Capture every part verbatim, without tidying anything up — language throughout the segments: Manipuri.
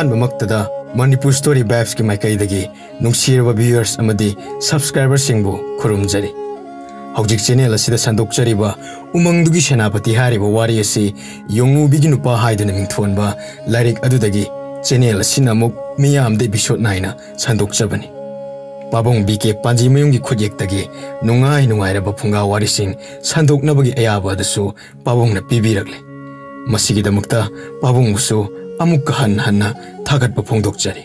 ꯑꯍꯥꯟꯕꯃꯛꯇꯗ ꯃꯅꯤꯄꯨꯔ ꯁ꯭ꯇꯣꯔꯤ ꯚꯥꯏꯕꯁꯀꯤ ꯃꯥꯏꯀꯩꯗꯒꯤ ꯅꯨꯡꯁꯤꯔꯕ ꯚ꯭ꯌꯨꯋꯔꯁ ꯑꯃꯗꯤ ꯁꯕꯁꯀ꯭ꯔꯥꯏꯕꯔꯁꯤꯡꯕꯨ ꯈꯨꯔꯨꯝꯖꯔꯤ꯫ ꯍꯧꯖꯤꯛ ꯆꯦꯅꯦꯜ ꯑꯁꯤꯗ ꯁꯟꯗꯣꯛꯆꯔꯤꯕ ꯎꯃꯪꯗꯨꯒꯤ ꯁꯦꯅꯥꯄꯇꯤ ꯍꯥꯏꯔꯤꯕ ꯋꯥꯔꯤ ꯑꯁꯤ ꯌꯣꯡꯉꯨꯕꯤꯒꯤ ꯅꯨꯄꯥ ꯍꯥꯏꯗꯨꯅ ꯃꯤꯡꯊꯣꯟꯕ ꯂꯥꯏꯔꯤꯛ ꯑꯗꯨꯗꯒꯤ ꯆꯦꯅꯦꯜ ꯑꯁꯤꯅ ꯑꯃꯨꯛ ꯃꯤꯌꯥꯝꯗ ꯏꯄꯤꯁꯣꯗ ꯅꯥꯏꯅ ꯁꯟꯗꯣꯛꯆꯕꯅꯤ꯫ ꯄꯥꯕꯨꯡ ꯕꯤ ꯀꯦ ꯄꯥꯟꯖꯤꯃꯌꯨꯝꯒꯤ ꯈꯨꯠꯌꯦꯛꯇꯒꯤ ꯅꯨꯡꯉꯥꯏ ꯅꯨꯡꯉꯥꯏꯔꯕ ꯐꯨꯡꯒꯥ ꯋꯥꯔꯤꯁꯤꯡ ꯁꯟꯗꯣꯛꯅꯕꯒꯤ ꯑꯌꯥꯕ ꯑꯗꯨꯁꯨ ꯄꯥꯕꯨꯡꯅ ꯄꯤꯕꯤꯔꯛꯂꯦ꯫ ꯃꯁꯤꯒꯤꯗꯃꯛꯇ ꯄꯥꯕꯨꯡꯕꯨꯁꯨ ꯑꯃꯨꯛꯀ ꯍꯟꯅ ꯍꯟꯅ ꯊꯥꯒꯠꯄ ꯐꯣꯡꯗꯣꯛꯆꯔꯤ꯫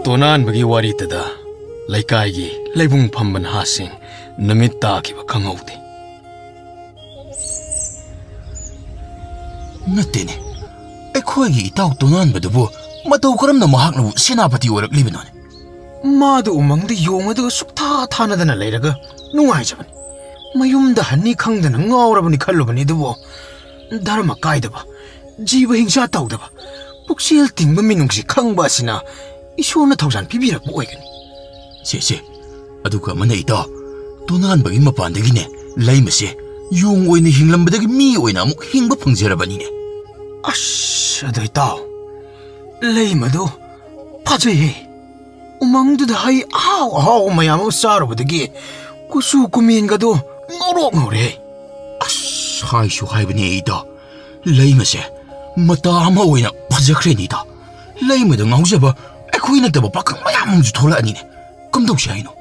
ꯇꯣꯅꯥꯟꯕꯒꯤ ꯋꯥꯔꯤꯇꯗ ꯂꯩꯀꯥꯏꯒꯤ ꯂꯩꯕꯨꯡ ꯐꯝꯕ ꯅꯍꯥꯁꯤꯡ ꯅꯨꯃꯤꯠ ꯇꯥꯈꯤꯕ ꯈꯪꯍꯧꯗꯦ꯫ ꯅꯠꯇꯦꯅꯦ, ꯑꯩꯈꯣꯏꯒꯤ ꯏꯇꯥꯎ ꯇꯣꯅꯥꯟꯕꯗꯨꯕꯨ ꯃꯇꯧ ꯀꯔꯝꯅ ꯃꯍꯥꯛꯅꯕꯨ ꯁꯦꯅꯥꯄꯇꯤ ꯑꯣꯏꯔꯛꯂꯤꯕꯅꯣꯅꯦ? ꯃꯥꯗꯨ ꯎꯃꯪꯗ ꯌꯣꯡ ꯑꯗꯨꯒ ꯁꯨꯛꯊꯥ ꯊꯥꯅꯗꯅ ꯂꯩꯔꯒ ꯅꯨꯡꯉꯥꯏꯖꯕꯅꯤ꯫ ꯃꯌꯨꯝꯗ ꯍꯟꯅꯤ ꯈꯪꯗꯅ ꯉꯥꯎꯔꯕꯅꯤ ꯈꯜꯂꯨꯕꯅꯤ, ꯑꯗꯨꯕꯨ ꯙꯔꯃ ꯀꯥꯏꯗꯕ, ꯖꯤꯕ ꯍꯤꯡꯁꯥ ꯇꯧꯗꯕ, ꯄꯨꯛꯆꯦꯜ ꯇꯤꯡꯕ ꯃꯤꯅꯨꯡꯁꯤ ꯈꯪꯕ ꯑꯁꯤꯅ ꯏꯁꯣꯔꯅ ꯊꯧꯖꯥꯜ ꯄꯤꯕꯤꯔꯛꯄ ꯑꯣꯏꯒꯅꯤ꯫ ꯁꯦ, ꯁꯦ, ꯑꯗꯨꯒ ꯑꯃꯅ ꯏꯇꯥꯎ, ꯇꯣꯉꯥꯟꯕꯒꯤ ꯃꯄꯥꯟꯗꯒꯤꯅꯦ, ꯂꯩꯃꯁꯦ ꯌꯣꯡ ꯑꯣꯏꯅ ꯍꯤꯡꯂꯝꯕꯗꯒꯤ ꯃꯤ ꯑꯣꯏꯅ ꯑꯃꯨꯛ ꯍꯤꯡꯕ ꯐꯪꯖꯔꯕꯅꯤꯅꯦ꯫ ꯑꯁ, ꯑꯗꯣ ꯏꯇꯥꯎ, ꯂꯩꯃꯗꯣ ꯐꯖꯩꯍꯦ꯫ ꯎꯃꯪꯗꯨꯗ ꯍꯩ ꯑꯍꯥꯎ ꯑꯍꯥꯎꯕ ꯃꯌꯥꯝ ꯑꯃ ꯆꯥꯔꯨꯕꯗꯒꯤ ꯀꯨꯆꯨ ꯀꯨꯃꯦꯟꯒꯗꯣ ꯉꯧꯔꯣꯛ ꯉꯧꯔꯦ꯫ ꯑꯁ, ꯍꯥꯏꯁꯨ ꯍꯥꯏꯕꯅꯦ ꯏꯇꯥꯎ, ꯂꯩꯃꯁꯦ ꯃꯇꯥ ꯑꯃ ꯑꯣꯏꯅ ꯐꯖꯈ꯭ꯔꯦꯅꯦ ꯏꯇꯥꯎ꯫ ꯂꯩꯃꯗ ꯉꯥꯎꯖꯕ ꯑꯩꯈꯣꯏ ꯅꯠꯇꯕ ꯄꯥꯈꯪ ꯃꯌꯥꯝ ꯑꯃꯁꯨ ꯊꯣꯛꯂꯛꯑꯅꯤꯅꯦ꯫ ꯀꯝꯗꯧꯁꯦ ꯍꯥꯏꯅꯣ?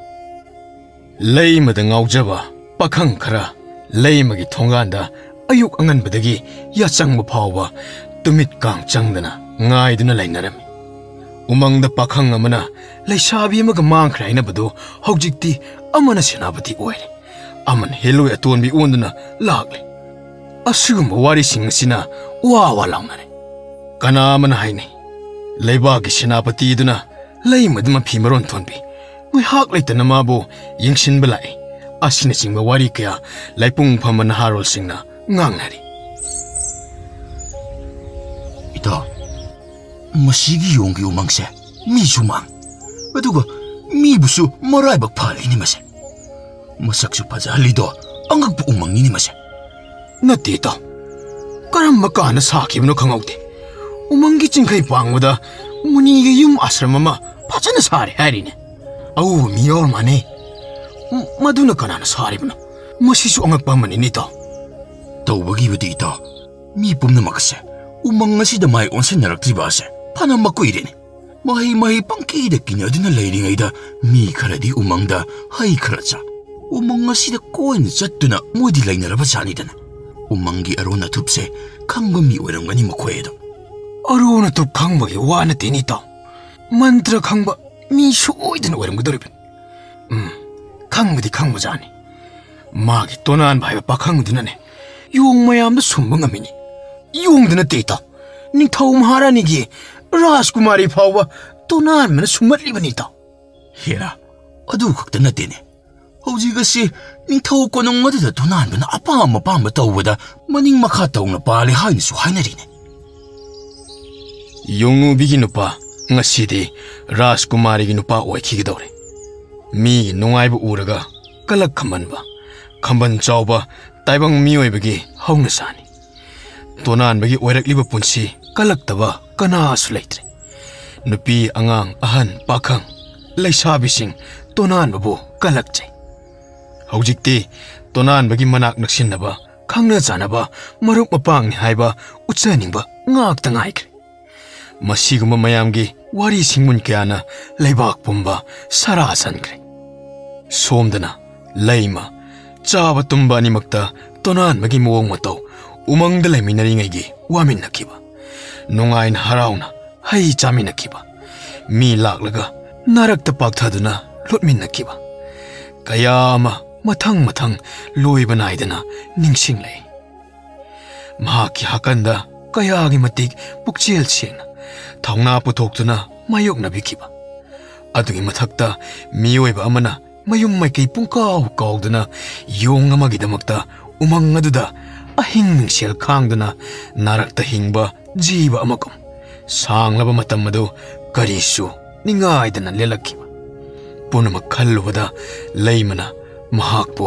ꯂꯩꯃꯗ ꯉꯥꯎꯖꯕ ꯄꯥꯈꯪ ꯈꯔ ꯂꯩꯃꯒꯤ ꯊꯣꯡꯒꯥꯟꯗ ꯑꯌꯨꯛ ꯑꯉꯟꯕꯗꯒꯤ ꯌꯥꯆꯪꯕ ꯐꯥꯎꯕ ꯇꯨꯃꯤꯠ ꯀꯥꯡ ꯆꯪꯗꯅ ꯉꯥꯏꯗꯨꯅ ꯂꯩꯅꯔꯝꯃꯤ꯫ ꯎꯃꯪꯗ ꯄꯥꯈꯪ ꯑꯃꯅ ꯂꯩꯁꯥꯕꯤ ꯑꯃꯒ ꯃꯥꯡꯈ꯭ꯔꯦ ꯍꯥꯏꯅꯕꯗꯨ ꯍꯧꯖꯤꯛꯇꯤ ꯑꯃꯅ ꯁꯦꯅꯥꯄꯇꯤ ꯑꯣꯏꯔꯦ, ꯑꯃꯅ ꯍꯦꯂꯣꯏ ꯑꯇꯣꯟꯕꯤ ꯑꯣꯟꯗꯨꯅ ꯂꯥꯛꯂꯦ꯫ ꯑꯁꯤꯒꯨꯝꯕ ꯋꯥꯔꯤꯁꯤꯡ ꯑꯁꯤꯅ ꯋꯥ ꯋꯥ ꯂꯥꯎꯅꯔꯦ꯫ ꯀꯅꯥ ꯑꯃꯅ ꯍꯥꯏꯅꯩ, ꯂꯩꯕꯥꯛꯀꯤ ꯁꯦꯅꯥꯄꯇꯤꯗꯨꯅ ꯂꯩꯃꯗ ꯃꯐꯤ ꯃꯔꯣꯟ ꯊꯣꯟꯕꯤ, ꯉꯥꯏꯍꯥꯛ ꯂꯩꯇꯅ ꯃꯥꯕꯨ ꯌꯦꯡꯁꯤꯟꯕ ꯂꯥꯛꯏ, ꯑꯁꯤꯅꯆꯤꯡꯕ ꯋꯥꯔꯤ ꯀꯌꯥ ꯂꯩꯄꯨꯡ ꯐꯝꯕ ꯅꯍꯥꯔꯣꯜꯁꯤꯡꯅ ꯉꯥꯡꯅꯔꯤ꯫ ꯏꯇꯥꯎ, ꯃꯁꯤꯒꯤ ꯌꯣꯡꯒꯤ ꯎꯃꯪꯁꯦ ꯃꯤꯁꯨ ꯃꯥꯡ, ꯑꯗꯨꯒ ꯃꯤꯕꯨꯁꯨ ꯃꯔꯥꯏꯕꯛ ꯐꯍꯜꯂꯤꯅꯤ ꯃꯁꯦ꯫ ꯃꯁꯛꯁꯨ ꯐꯖꯍꯜꯂꯤꯗꯣ ꯑꯉꯛꯄ ꯎꯃꯪꯅꯤꯅꯤ ꯃꯁꯦ꯫ ꯅꯠꯇꯦ ꯏꯇꯥꯎ, ꯀꯔꯝꯕ ꯀꯥꯟꯗ ꯁꯥꯈꯤꯕꯅꯣ ꯈꯪꯍꯧꯗꯦ꯫ ꯎꯃꯪꯒꯤ ꯆꯤꯡꯈꯩ ꯄꯥꯡꯕꯗ ꯃꯨꯅꯤꯒꯤ ꯌꯨꯝ ꯑꯥꯁ꯭ꯔꯝ ꯑꯃ ꯐꯖꯅ ꯁꯥꯔꯦ ꯍꯥꯏꯔꯤꯅꯦ꯫ ꯑꯎꯕ ꯃꯤ ꯌꯥꯎꯔ ꯃꯥꯟꯅꯦ꯫ ꯃ-, ꯃꯗꯨꯅ ꯀꯅꯥꯅ ꯁꯥꯔꯤꯕꯅꯣ? ꯃꯁꯤꯁꯨ ꯑꯉꯛꯄ ꯑꯃꯅꯤꯅꯦ ꯏꯇꯥꯎ꯫ ꯇꯧꯕꯒꯤꯕꯨꯗꯤ ꯏꯇꯥꯎ, ꯃꯤ ꯄꯨꯝꯅꯃꯛ ꯑꯁꯦ ꯎꯃꯪ ꯑꯁꯤꯗ ꯃꯥꯏ ꯑꯣꯟꯁꯤꯟꯅꯔꯛꯇ꯭ꯔꯤꯕ ꯑꯁꯦ ꯐꯅ ꯃꯀꯨꯏꯔꯦꯅꯦ꯫ ꯃꯍꯩ ꯃꯍꯩ ꯄꯪꯀꯤꯗ ꯀꯤꯅꯗꯨꯅ ꯂꯩꯔꯤꯉꯩꯗ ꯃꯤ ꯈꯔꯗꯤ ꯎꯃꯪꯗ ꯍꯩ ꯈꯔ ꯆꯥ, ꯎꯃꯪ ꯑꯁꯤꯗ ꯀꯣꯏꯅ ꯆꯠꯇꯨꯅ ꯃꯣꯏꯗꯤ ꯂꯩꯅꯔꯕ ꯖꯥꯠꯅꯤꯗꯅ꯫ ꯎꯃꯪꯒꯤ ꯑꯔꯣꯟ ꯑꯊꯨꯞꯁꯦ ꯈꯪꯕ ꯃꯤ ꯑꯣꯏꯔꯝꯒꯅꯤ ꯃꯈꯣꯏ ꯑꯗꯣ꯫ ꯑꯔꯣꯟ ꯑꯊꯨꯞ ꯈꯪꯕꯒꯤ ꯋꯥ ꯅꯠꯇꯦꯅꯦ ꯏꯇꯥꯎ, ꯃꯟꯇ꯭ꯔ ꯈꯪꯕ ꯃꯤ ꯁꯣꯏꯗꯅ ꯑꯣꯏꯔꯝꯒꯗꯧꯔꯤꯕꯅꯤ꯫ ꯎꯝ, ꯈꯪꯕꯗꯤ ꯈꯪꯕꯖꯥꯠꯅꯤ꯫ ꯃꯥꯒꯤ ꯇꯣꯅꯥꯟꯕ ꯍꯥꯏꯕ ꯄꯥꯈꯪꯗꯨꯅꯅꯦ ꯌꯣꯡ ꯃꯌꯥꯝꯗ ꯁꯨꯝꯕ ꯉꯝꯃꯤꯅꯤ꯫ ꯌꯣꯡꯗ ꯅꯠꯇꯦ ꯏꯇꯥꯎ, ꯅꯤꯡꯊꯧ ꯃꯍꯥꯔꯥꯅꯤꯒꯤ ꯔꯥꯖꯀꯨꯃꯥꯔꯤ ꯐꯥꯎꯕ ꯇꯣꯅꯥꯟꯕꯅ ꯁꯨꯝꯍꯠꯂꯤꯕꯅꯤ ꯏꯇꯥꯎ꯫ ꯍꯦꯔꯥ, ꯑꯗꯨ ꯈꯛꯇ ꯅꯠꯇꯦꯅꯦ, ꯍꯧꯖꯤꯛ ꯑꯁꯤ ꯅꯤꯡꯊꯧ ꯀꯣꯅꯨꯡ ꯑꯗꯨꯗ ꯇꯣꯅꯥꯟꯕꯅ ꯑꯄꯥꯝ ꯑꯄꯥꯝꯕ ꯇꯧꯕꯗ ꯃꯅꯤꯡ ꯃꯈꯥ ꯇꯧꯅ ꯄꯥꯜꯂꯤ ꯍꯥꯏꯅꯁꯨ ꯍꯥꯏꯅꯔꯤꯅꯦ꯫ ꯌꯣꯡꯉꯨꯕꯤꯒꯤ ꯅꯨꯄꯥ ꯉꯁꯤꯗꯤ ꯔꯥꯖꯀꯨꯃꯥꯔꯤꯒꯤ ꯅꯨꯄꯥ ꯑꯣꯏꯈꯤꯒꯗꯧꯔꯦ꯫ ꯃꯤꯒꯤ ꯅꯨꯡꯉꯥꯏꯕ ꯎꯔꯒ ꯀꯂꯛ ꯈꯝꯕꯟꯕ, ꯈꯝꯕꯟ ꯆꯥꯎꯕ ꯇꯥꯏꯕꯪ ꯃꯤꯑꯣꯏꯕꯒꯤ ꯍꯧꯅꯁꯥꯅꯤ꯫ ꯇꯣꯅꯥꯟꯕꯒꯤ ꯑꯣꯏꯔꯛꯂꯤꯕ ꯄꯨꯟꯁꯤ ꯀꯂꯛꯇꯕ ꯀꯅꯥꯁꯨ ꯂꯩꯇ꯭ꯔꯦ꯫ ꯅꯨꯄꯤ, ꯑꯉꯥꯡ, ꯑꯍꯟ, ꯄꯥꯈꯪ, ꯂꯩꯁꯥꯕꯤꯁꯤꯡ ꯇꯣꯅꯥꯟꯕꯕꯨ ꯀꯂꯛꯆꯩ꯫ ꯍꯧꯖꯤꯛꯇꯤ ꯇꯣꯅꯥꯟꯕꯒꯤ ꯃꯅꯥꯛ ꯅꯛꯁꯤꯟꯅꯕ, ꯈꯪꯅ ꯆꯥꯟꯅꯕ, ꯃꯔꯨꯞ ꯃꯄꯥꯡꯅꯤ ꯍꯥꯏꯕ ꯎꯠꯆꯅꯤꯡꯕ ꯉꯥꯛꯇ ꯉꯥꯏꯈ꯭ꯔꯦ꯫ ꯃꯁꯤꯒꯨꯝꯕ ꯃꯌꯥꯝꯒꯤ ꯋꯥꯔꯤ ꯁꯤꯡꯃꯨꯟ ꯀꯌꯥꯅ ꯂꯩꯕꯥꯛ ꯄꯨꯝꯕ ꯁꯔꯥ ꯁꯟꯈ꯭ꯔꯦ꯫ ꯁꯣꯝꯗꯅ ꯂꯩꯃ, ꯆꯥꯕ ꯇꯨꯝꯕ ꯑꯅꯤꯃꯛꯇ ꯇꯣꯅꯥꯟꯕꯒꯤ ꯃꯑꯣꯡ ꯃꯇꯧ, ꯎꯃꯪꯗ ꯂꯩꯃꯤꯟꯅꯔꯤꯉꯩꯒꯤ ꯋꯥꯃꯤꯟꯅꯈꯤꯕ, ꯅꯨꯡꯉꯥꯏꯅ ꯍꯔꯥꯎꯅ ꯍꯩ ꯆꯥꯃꯤꯟꯅꯈꯤꯕ, ꯃꯤ ꯂꯥꯛꯂꯒ ꯅꯥꯔꯛꯇ ꯄꯥꯛꯊꯗꯨꯅ ꯂꯣꯠꯃꯤꯟꯅꯈꯤꯕ ꯀꯌꯥ ꯑꯃ ꯃꯊꯪ ꯃꯊꯪ ꯂꯣꯏꯕ ꯅꯥꯏꯗꯅ ꯅꯤꯡꯁꯤꯡꯂꯛꯏ꯫ ꯃꯍꯥꯛꯀꯤ ꯍꯥꯀꯟꯗ ꯀꯌꯥꯒꯤ ꯃꯇꯤꯛ ꯄꯨꯛꯆꯦꯜ ꯁꯦꯡꯅ ꯊꯧꯅꯥ ꯄꯨꯊꯣꯛꯇꯨꯅ ꯃꯥꯌꯣꯛꯅꯕꯤꯈꯤꯕ꯫ ꯑꯗꯨꯒꯤ ꯃꯊꯛꯇ ꯃꯤꯑꯣꯏꯕ ꯑꯃꯅ ꯃꯌꯨꯝ ꯃꯥꯏꯀꯩ ꯄꯨꯡꯀꯥꯎ ꯀꯥꯎꯗꯨꯅ ꯌꯣꯡ ꯑꯃꯒꯤꯗꯃꯛꯇ ꯎꯃꯪ ꯑꯗꯨꯗ ꯑꯍꯤꯡ ꯃꯤꯡꯁꯦꯜ ꯈꯥꯡꯗꯨꯅ ꯅꯥꯔꯛꯇ ꯍꯤꯡꯕ ꯖꯤꯕ ꯑꯃꯒꯨꯝ ꯁꯥꯡꯂꯕ ꯃꯇꯝ ꯑꯗꯨ ꯀꯔꯤꯁꯨ ꯅꯤꯡꯉꯥꯏꯗꯅ ꯂꯦꯜꯂꯛꯈꯤꯕ꯫ ꯄꯨꯝꯅꯃꯛ ꯈꯜꯂꯨꯕꯗ ꯂꯩꯃꯅ ꯃꯍꯥꯛꯄꯨ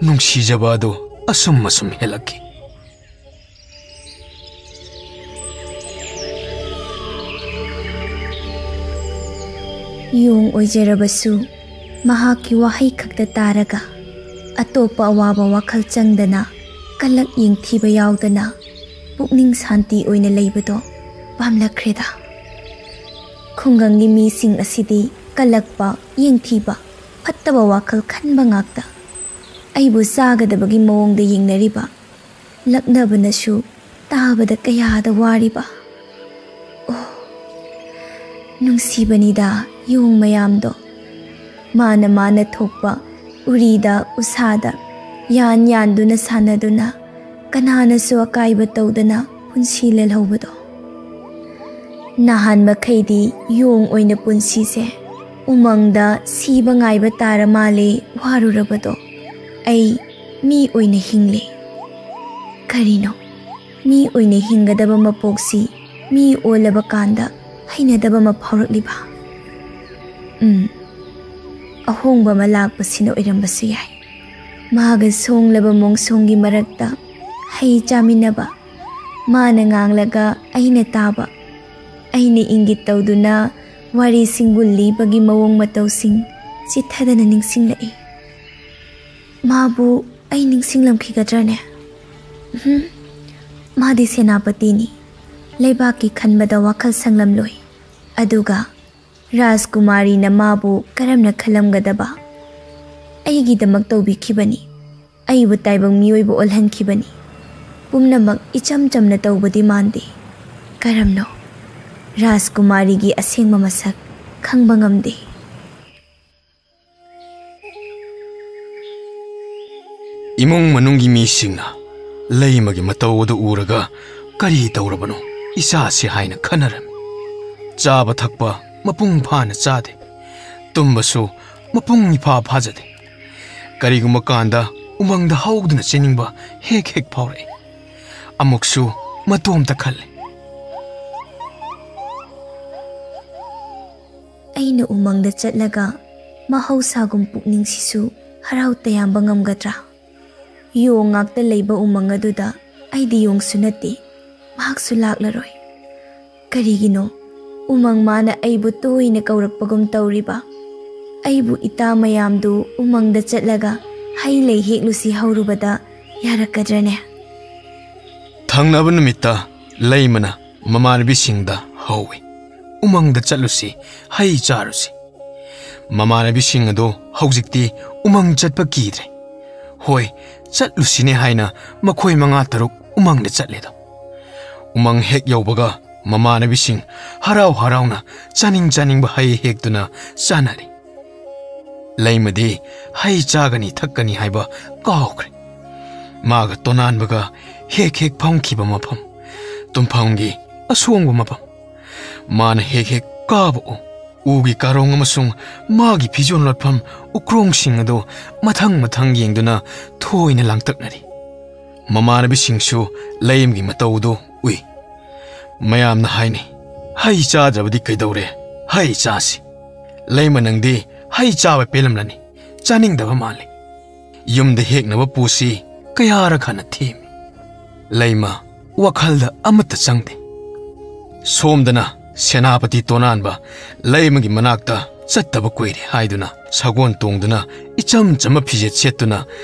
ꯅꯨꯡꯁꯤꯖꯕ ꯑꯗꯨ ꯑꯁꯨꯝ ꯑꯁꯨꯝ ꯍꯦꯜꯂꯛꯈꯤ꯫ ꯌꯣꯡ ꯑꯣꯏꯖꯔꯕꯁꯨ ꯃꯍꯥꯛꯀꯤ ꯋꯥꯍꯩ ꯈꯛꯇ ꯇꯥꯔꯒ ꯑꯇꯣꯞꯄ ꯑꯋꯥꯕ ꯋꯥꯈꯜ ꯆꯪꯗꯅ, ꯀꯂꯛ ꯌꯦꯡꯊꯤꯕ ꯌꯥꯎꯗꯅ ꯄꯨꯛꯅꯤꯡ ꯁꯥꯟꯇꯤ ꯑꯣꯏꯅ ꯂꯩꯕꯗꯣ ꯄꯥꯝꯂꯛꯈ꯭ꯔꯦꯗ꯫ ꯈꯨꯡꯒꯪꯒꯤ ꯃꯤꯁꯤꯡ ꯑꯁꯤꯗꯤ ꯀꯜꯂꯛꯄ, ꯌꯦꯡꯊꯤꯕ, ꯐꯠꯇꯕ ꯋꯥꯈꯜ ꯈꯟꯕ ꯉꯥꯛꯇ꯫ ꯑꯩꯕꯨ ꯆꯥꯒꯗꯕꯒꯤ ꯃꯑꯣꯡꯗ ꯌꯦꯡꯅꯔꯤꯕ, ꯂꯛꯅꯕꯅꯁꯨ ꯇꯥꯕꯗ ꯀꯌꯥꯗ ꯋꯥꯔꯤꯕ꯫ ꯑꯣ, ꯅꯨꯡꯁꯤꯕꯅꯤꯗ ꯌꯣꯡ ꯃꯌꯥꯝꯗꯣ꯫ ꯃꯥꯅ ꯃꯥꯅ ꯊꯣꯛꯄ ꯎꯔꯤꯗ ꯎꯁꯥꯗ ꯌꯥꯟ ꯌꯥꯟꯗꯨꯅ ꯁꯥꯟꯅꯗꯨꯅ, ꯀꯅꯥꯅꯁꯨ ꯑꯀꯥꯏꯕ ꯇꯧꯗꯅ ꯄꯨꯟꯁꯤ ꯂꯦꯜꯍꯧꯕꯗꯣ꯫ ꯅꯍꯥꯟ ꯃꯈꯩꯗꯤ ꯌꯣꯡ ꯑꯣꯏꯅ ꯄꯨꯟꯁꯤꯁꯦ ꯎꯃꯪꯗ ꯁꯤꯕ ꯉꯥꯏꯕ ꯇꯥꯔ ꯃꯥꯜꯂꯦ ꯋꯥꯔꯨꯔꯕꯗꯣ꯫ ꯑꯩ ꯃꯤ ꯑꯣꯏꯅ ꯍꯤꯡꯂꯦ꯫ ꯀꯔꯤꯅꯣ? ꯃꯤ ꯑꯣꯏꯅ ꯍꯤꯡꯒꯗꯕ ꯃꯄꯣꯛꯁꯤ ꯃꯤ ꯑꯣꯜꯂꯕ ꯀꯥꯟꯗ ꯍꯩꯅꯗꯕ ꯑꯃ ꯐꯥꯎꯔꯛꯂꯤꯕ? ꯎꯝ, ꯑꯍꯣꯡꯕ ꯑꯃ ꯂꯥꯛꯄꯁꯤꯅ ꯑꯣꯏꯔꯝꯕꯁꯨ ꯌꯥꯏ꯫ ꯃꯥꯒ ꯁꯣꯡꯂꯕ ꯃꯣꯡꯁꯣꯡꯒꯤ ꯃꯔꯛꯇ ꯍꯩ ꯆꯥꯃꯤꯟꯅꯕ, ꯃꯥꯅ ꯉꯥꯡꯂꯒ ꯑꯩꯅ ꯇꯥꯕ, ꯑꯩꯅ ꯏꯪꯒꯤꯠ ꯇꯧꯗꯨꯅ ꯋꯥꯔꯤꯁꯤꯡꯕꯨ ꯂꯤꯕꯒꯤ ꯃꯑꯣꯡ ꯃꯇꯧꯁꯤꯡ ꯆꯤꯠꯊꯗꯅ ꯅꯤꯡꯁꯤꯡꯂꯛꯏ꯫ ꯃꯥꯕꯨ ꯑꯩ ꯅꯤꯡꯁꯤꯡꯂꯝꯈꯤꯒꯗ꯭ꯔꯅꯦ? ꯎꯝ, ꯃꯥꯗꯤ ꯁꯦꯅꯥꯄꯇꯤꯅꯤ꯫ ꯂꯩꯕꯥꯛꯀꯤ ꯈꯟꯕꯗ ꯋꯥꯈꯜ ꯁꯪꯂꯝꯂꯣꯏ꯫ ꯑꯗꯨꯒ ꯔꯥꯖꯀꯨꯃꯥꯔꯤꯅ ꯃꯥꯕꯨ ꯀꯔꯝꯅ ꯈꯜꯂꯝꯒꯗꯕ? ꯑꯩꯒꯤꯗꯃꯛ ꯇꯧꯕꯤꯈꯤꯕꯅꯤ꯫ ꯑꯩꯕꯨ ꯇꯥꯏꯕꯪ ꯃꯤꯑꯣꯏꯕ ꯑꯣꯜꯍꯟꯈꯤꯕꯅꯤ꯫ ꯄꯨꯝꯅꯃꯛ ꯏꯆꯝ ꯆꯝꯅ ꯇꯧꯕꯗꯤ ꯃꯥꯟꯗꯦ꯫ ꯀꯔꯝꯅꯣ? ꯔꯥꯖꯀꯨꯃꯥꯔꯤꯒꯤ ꯑꯁꯦꯡꯕ ꯃꯁꯛ ꯈꯪꯕ ꯉꯝꯗꯦ꯫ ꯏꯃꯨꯡ ꯃꯅꯨꯡꯒꯤ ꯃꯤꯁꯤꯡꯅ ꯂꯩꯃꯒꯤ ꯃꯇꯧ ꯑꯗꯨ ꯎꯔꯒ "ꯀꯔꯤ ꯇꯧꯔꯕꯅꯣ ꯏꯆꯥꯁꯤ?" ꯍꯥꯏꯅ ꯈꯟꯅꯔꯝꯃꯤ꯫ ꯆꯥꯕ ꯊꯛꯄ ꯃꯄꯨꯡ ꯐꯥꯅ ꯆꯥꯗꯦ, ꯇꯨꯝꯕꯁꯨ ꯃꯄꯨꯡ ꯏꯐꯥ ꯐꯥꯖꯗꯦ꯫ ꯀꯔꯤꯒꯨꯝꯕ ꯀꯥꯟꯗ ꯎꯃꯪꯗ ꯍꯧꯗꯨꯅ ꯆꯦꯟꯅꯤꯡꯕ ꯍꯦꯛ ꯍꯦꯛ ꯐꯥꯎꯔꯛꯏ꯫ ꯑꯃꯨꯛꯁꯨ ꯃꯇꯣꯝꯇ ꯈꯜꯂꯤ꯫ ꯑꯩꯅ ꯎꯃꯪꯗ ꯆꯠꯂꯒ ꯃꯍꯧꯁꯥꯒꯨꯝ ꯄꯨꯛꯅꯤꯡꯁꯤꯁꯨ ꯍꯔꯥꯎ ꯇꯌꯥꯝꯕ ꯉꯝꯒꯗ꯭ꯔꯥ? ꯌꯣꯡ ꯉꯥꯛꯇ ꯂꯩꯕ ꯎꯃꯪ ꯑꯗꯨꯗ ꯑꯩꯗꯤ ꯌꯣꯡꯁꯨ ꯅꯠꯇꯦ, ꯃꯍꯥꯛꯁꯨ ꯂꯥꯛꯂꯔꯣꯏ꯫ ꯀꯔꯤꯒꯤꯅꯣ ꯎꯃꯪ ꯃꯥꯅ ꯑꯩꯕꯨ ꯇꯣꯏꯅ ꯀꯧꯔꯛꯄꯒꯨꯝ ꯇꯧꯔꯤꯕ? ꯑꯩꯕꯨ ꯏꯇꯥ ꯃꯌꯥꯝꯗꯨ ꯎꯃꯪꯗ ꯆꯠꯂꯒ ꯍꯩ ꯂꯩ ꯍꯦꯛꯂꯨꯁꯤ ꯍꯧꯔꯨꯕꯗ ꯌꯥꯔꯛꯀꯗ꯭ꯔꯅꯦ? ꯊꯪꯅꯕ ꯅꯨꯃꯤꯠꯇ ꯂꯩꯃꯅ ꯃꯃꯥꯟꯅꯕꯤꯁꯤꯡꯗ ꯍꯧꯏ, "ꯎꯃꯪꯗ ꯆꯠꯂꯨꯁꯤ, ꯍꯩ ꯆꯥꯔꯨꯁꯤ"꯫ ꯃꯃꯥꯟꯅꯕꯤꯁꯤꯡ ꯑꯗꯨ ꯍꯧꯖꯤꯛꯇꯤ ꯎꯃꯪ ꯆꯠꯄ ꯀꯤꯗ꯭ꯔꯦ꯫ ꯍꯣꯏ, ꯆꯠꯂꯨꯁꯤꯅꯦ ꯍꯥꯏꯅ ꯃꯈꯣꯏ ꯃꯉꯥ ꯇꯔꯨꯛ ꯎꯃꯪꯗ ꯆꯠꯂꯦꯗꯣ꯫ ꯎꯃꯪ ꯍꯦꯛ ꯌꯧꯕꯒ ꯃꯃꯥꯟꯅꯕꯤꯁꯤꯡ ꯍꯔꯥꯎ ꯍꯔꯥꯎꯅ ꯆꯥꯅꯤꯡ ꯆꯥꯅꯤꯡꯕ ꯍꯩ ꯍꯦꯛꯇꯨꯅ ꯆꯥꯅꯔꯤ꯫ ꯂꯩꯃꯗꯤ ꯍꯩ ꯆꯥꯒꯅꯤ ꯊꯛꯀꯅꯤ ꯍꯥꯏꯕ ꯀꯥꯎꯈ꯭ꯔꯦ꯫ ꯃꯥꯒ ꯇꯣꯅꯥꯟꯕꯒ ꯍꯦꯛ ꯍꯦꯛ ꯐꯝꯈꯤꯕ ꯃꯐꯝ, ꯇꯨꯝꯐꯝꯒꯤ ꯑꯁꯣꯡꯕ ꯃꯐꯝ, ꯃꯥꯅ ꯍꯦꯛ ꯍꯦꯛ ꯀꯥꯕ ꯎ, ꯎꯒꯤ ꯀꯥꯔꯣꯡ ꯑꯃꯁꯨꯡ ꯃꯥꯒꯤ ꯐꯤꯖꯣꯜ ꯂꯣꯠꯐꯝ ꯎꯀ꯭ꯔꯣꯡꯁꯤꯡ ꯑꯗꯨ ꯃꯊꯪ ꯃꯊꯪ ꯌꯦꯡꯗꯨꯅ ꯊꯣꯏꯅ ꯂꯥꯡꯇꯛꯅꯔꯤ꯫ ꯃꯃꯥꯟꯅꯕꯤꯁꯤꯡꯁꯨ ꯂꯩꯃꯒꯤ ꯃꯇꯧꯗꯨ ꯎꯏ꯫ ꯃꯌꯥꯝꯅ ꯍꯥꯏꯅꯩ, "ꯍꯩ ꯆꯥꯗ꯭ꯔꯕꯗꯤ ꯀꯩꯗꯧꯔꯦ? ꯍꯩ ꯆꯥꯁꯤ꯫ ꯂꯩꯃ, ꯅꯪꯗꯤ ꯍꯩ ꯆꯥꯕ ꯄꯦꯜꯂꯝꯂꯅꯤ, ꯆꯥꯅꯤꯡꯗꯕ ꯃꯥꯜꯂꯤ"꯫ ꯌꯨꯝꯗ ꯍꯦꯛꯅꯕ ꯄꯨꯁꯤ ꯀꯌꯥꯔꯛ ꯍꯟꯅ ꯊꯦꯝꯃꯤ꯫ ꯂꯩꯃ ꯋꯥꯈꯜꯗ ꯑꯃꯠꯇ ꯆꯪꯗꯦ꯫ ꯁꯣꯝꯗꯅ ꯁꯦꯅꯥꯄꯇꯤ ꯇꯣꯅꯥꯟꯕ ꯂꯩꯃꯒꯤ ꯃꯅꯥꯛꯇ ꯆꯠꯇꯕ ꯀꯨꯏꯔꯦ ꯍꯥꯏꯗꯨꯅ ꯁꯒꯣꯜ ꯇꯣꯡꯗꯨꯅ ꯏꯆꯝ ꯆꯝꯕ ꯐꯤꯖꯦꯠ ꯁꯦꯠꯇꯨꯅ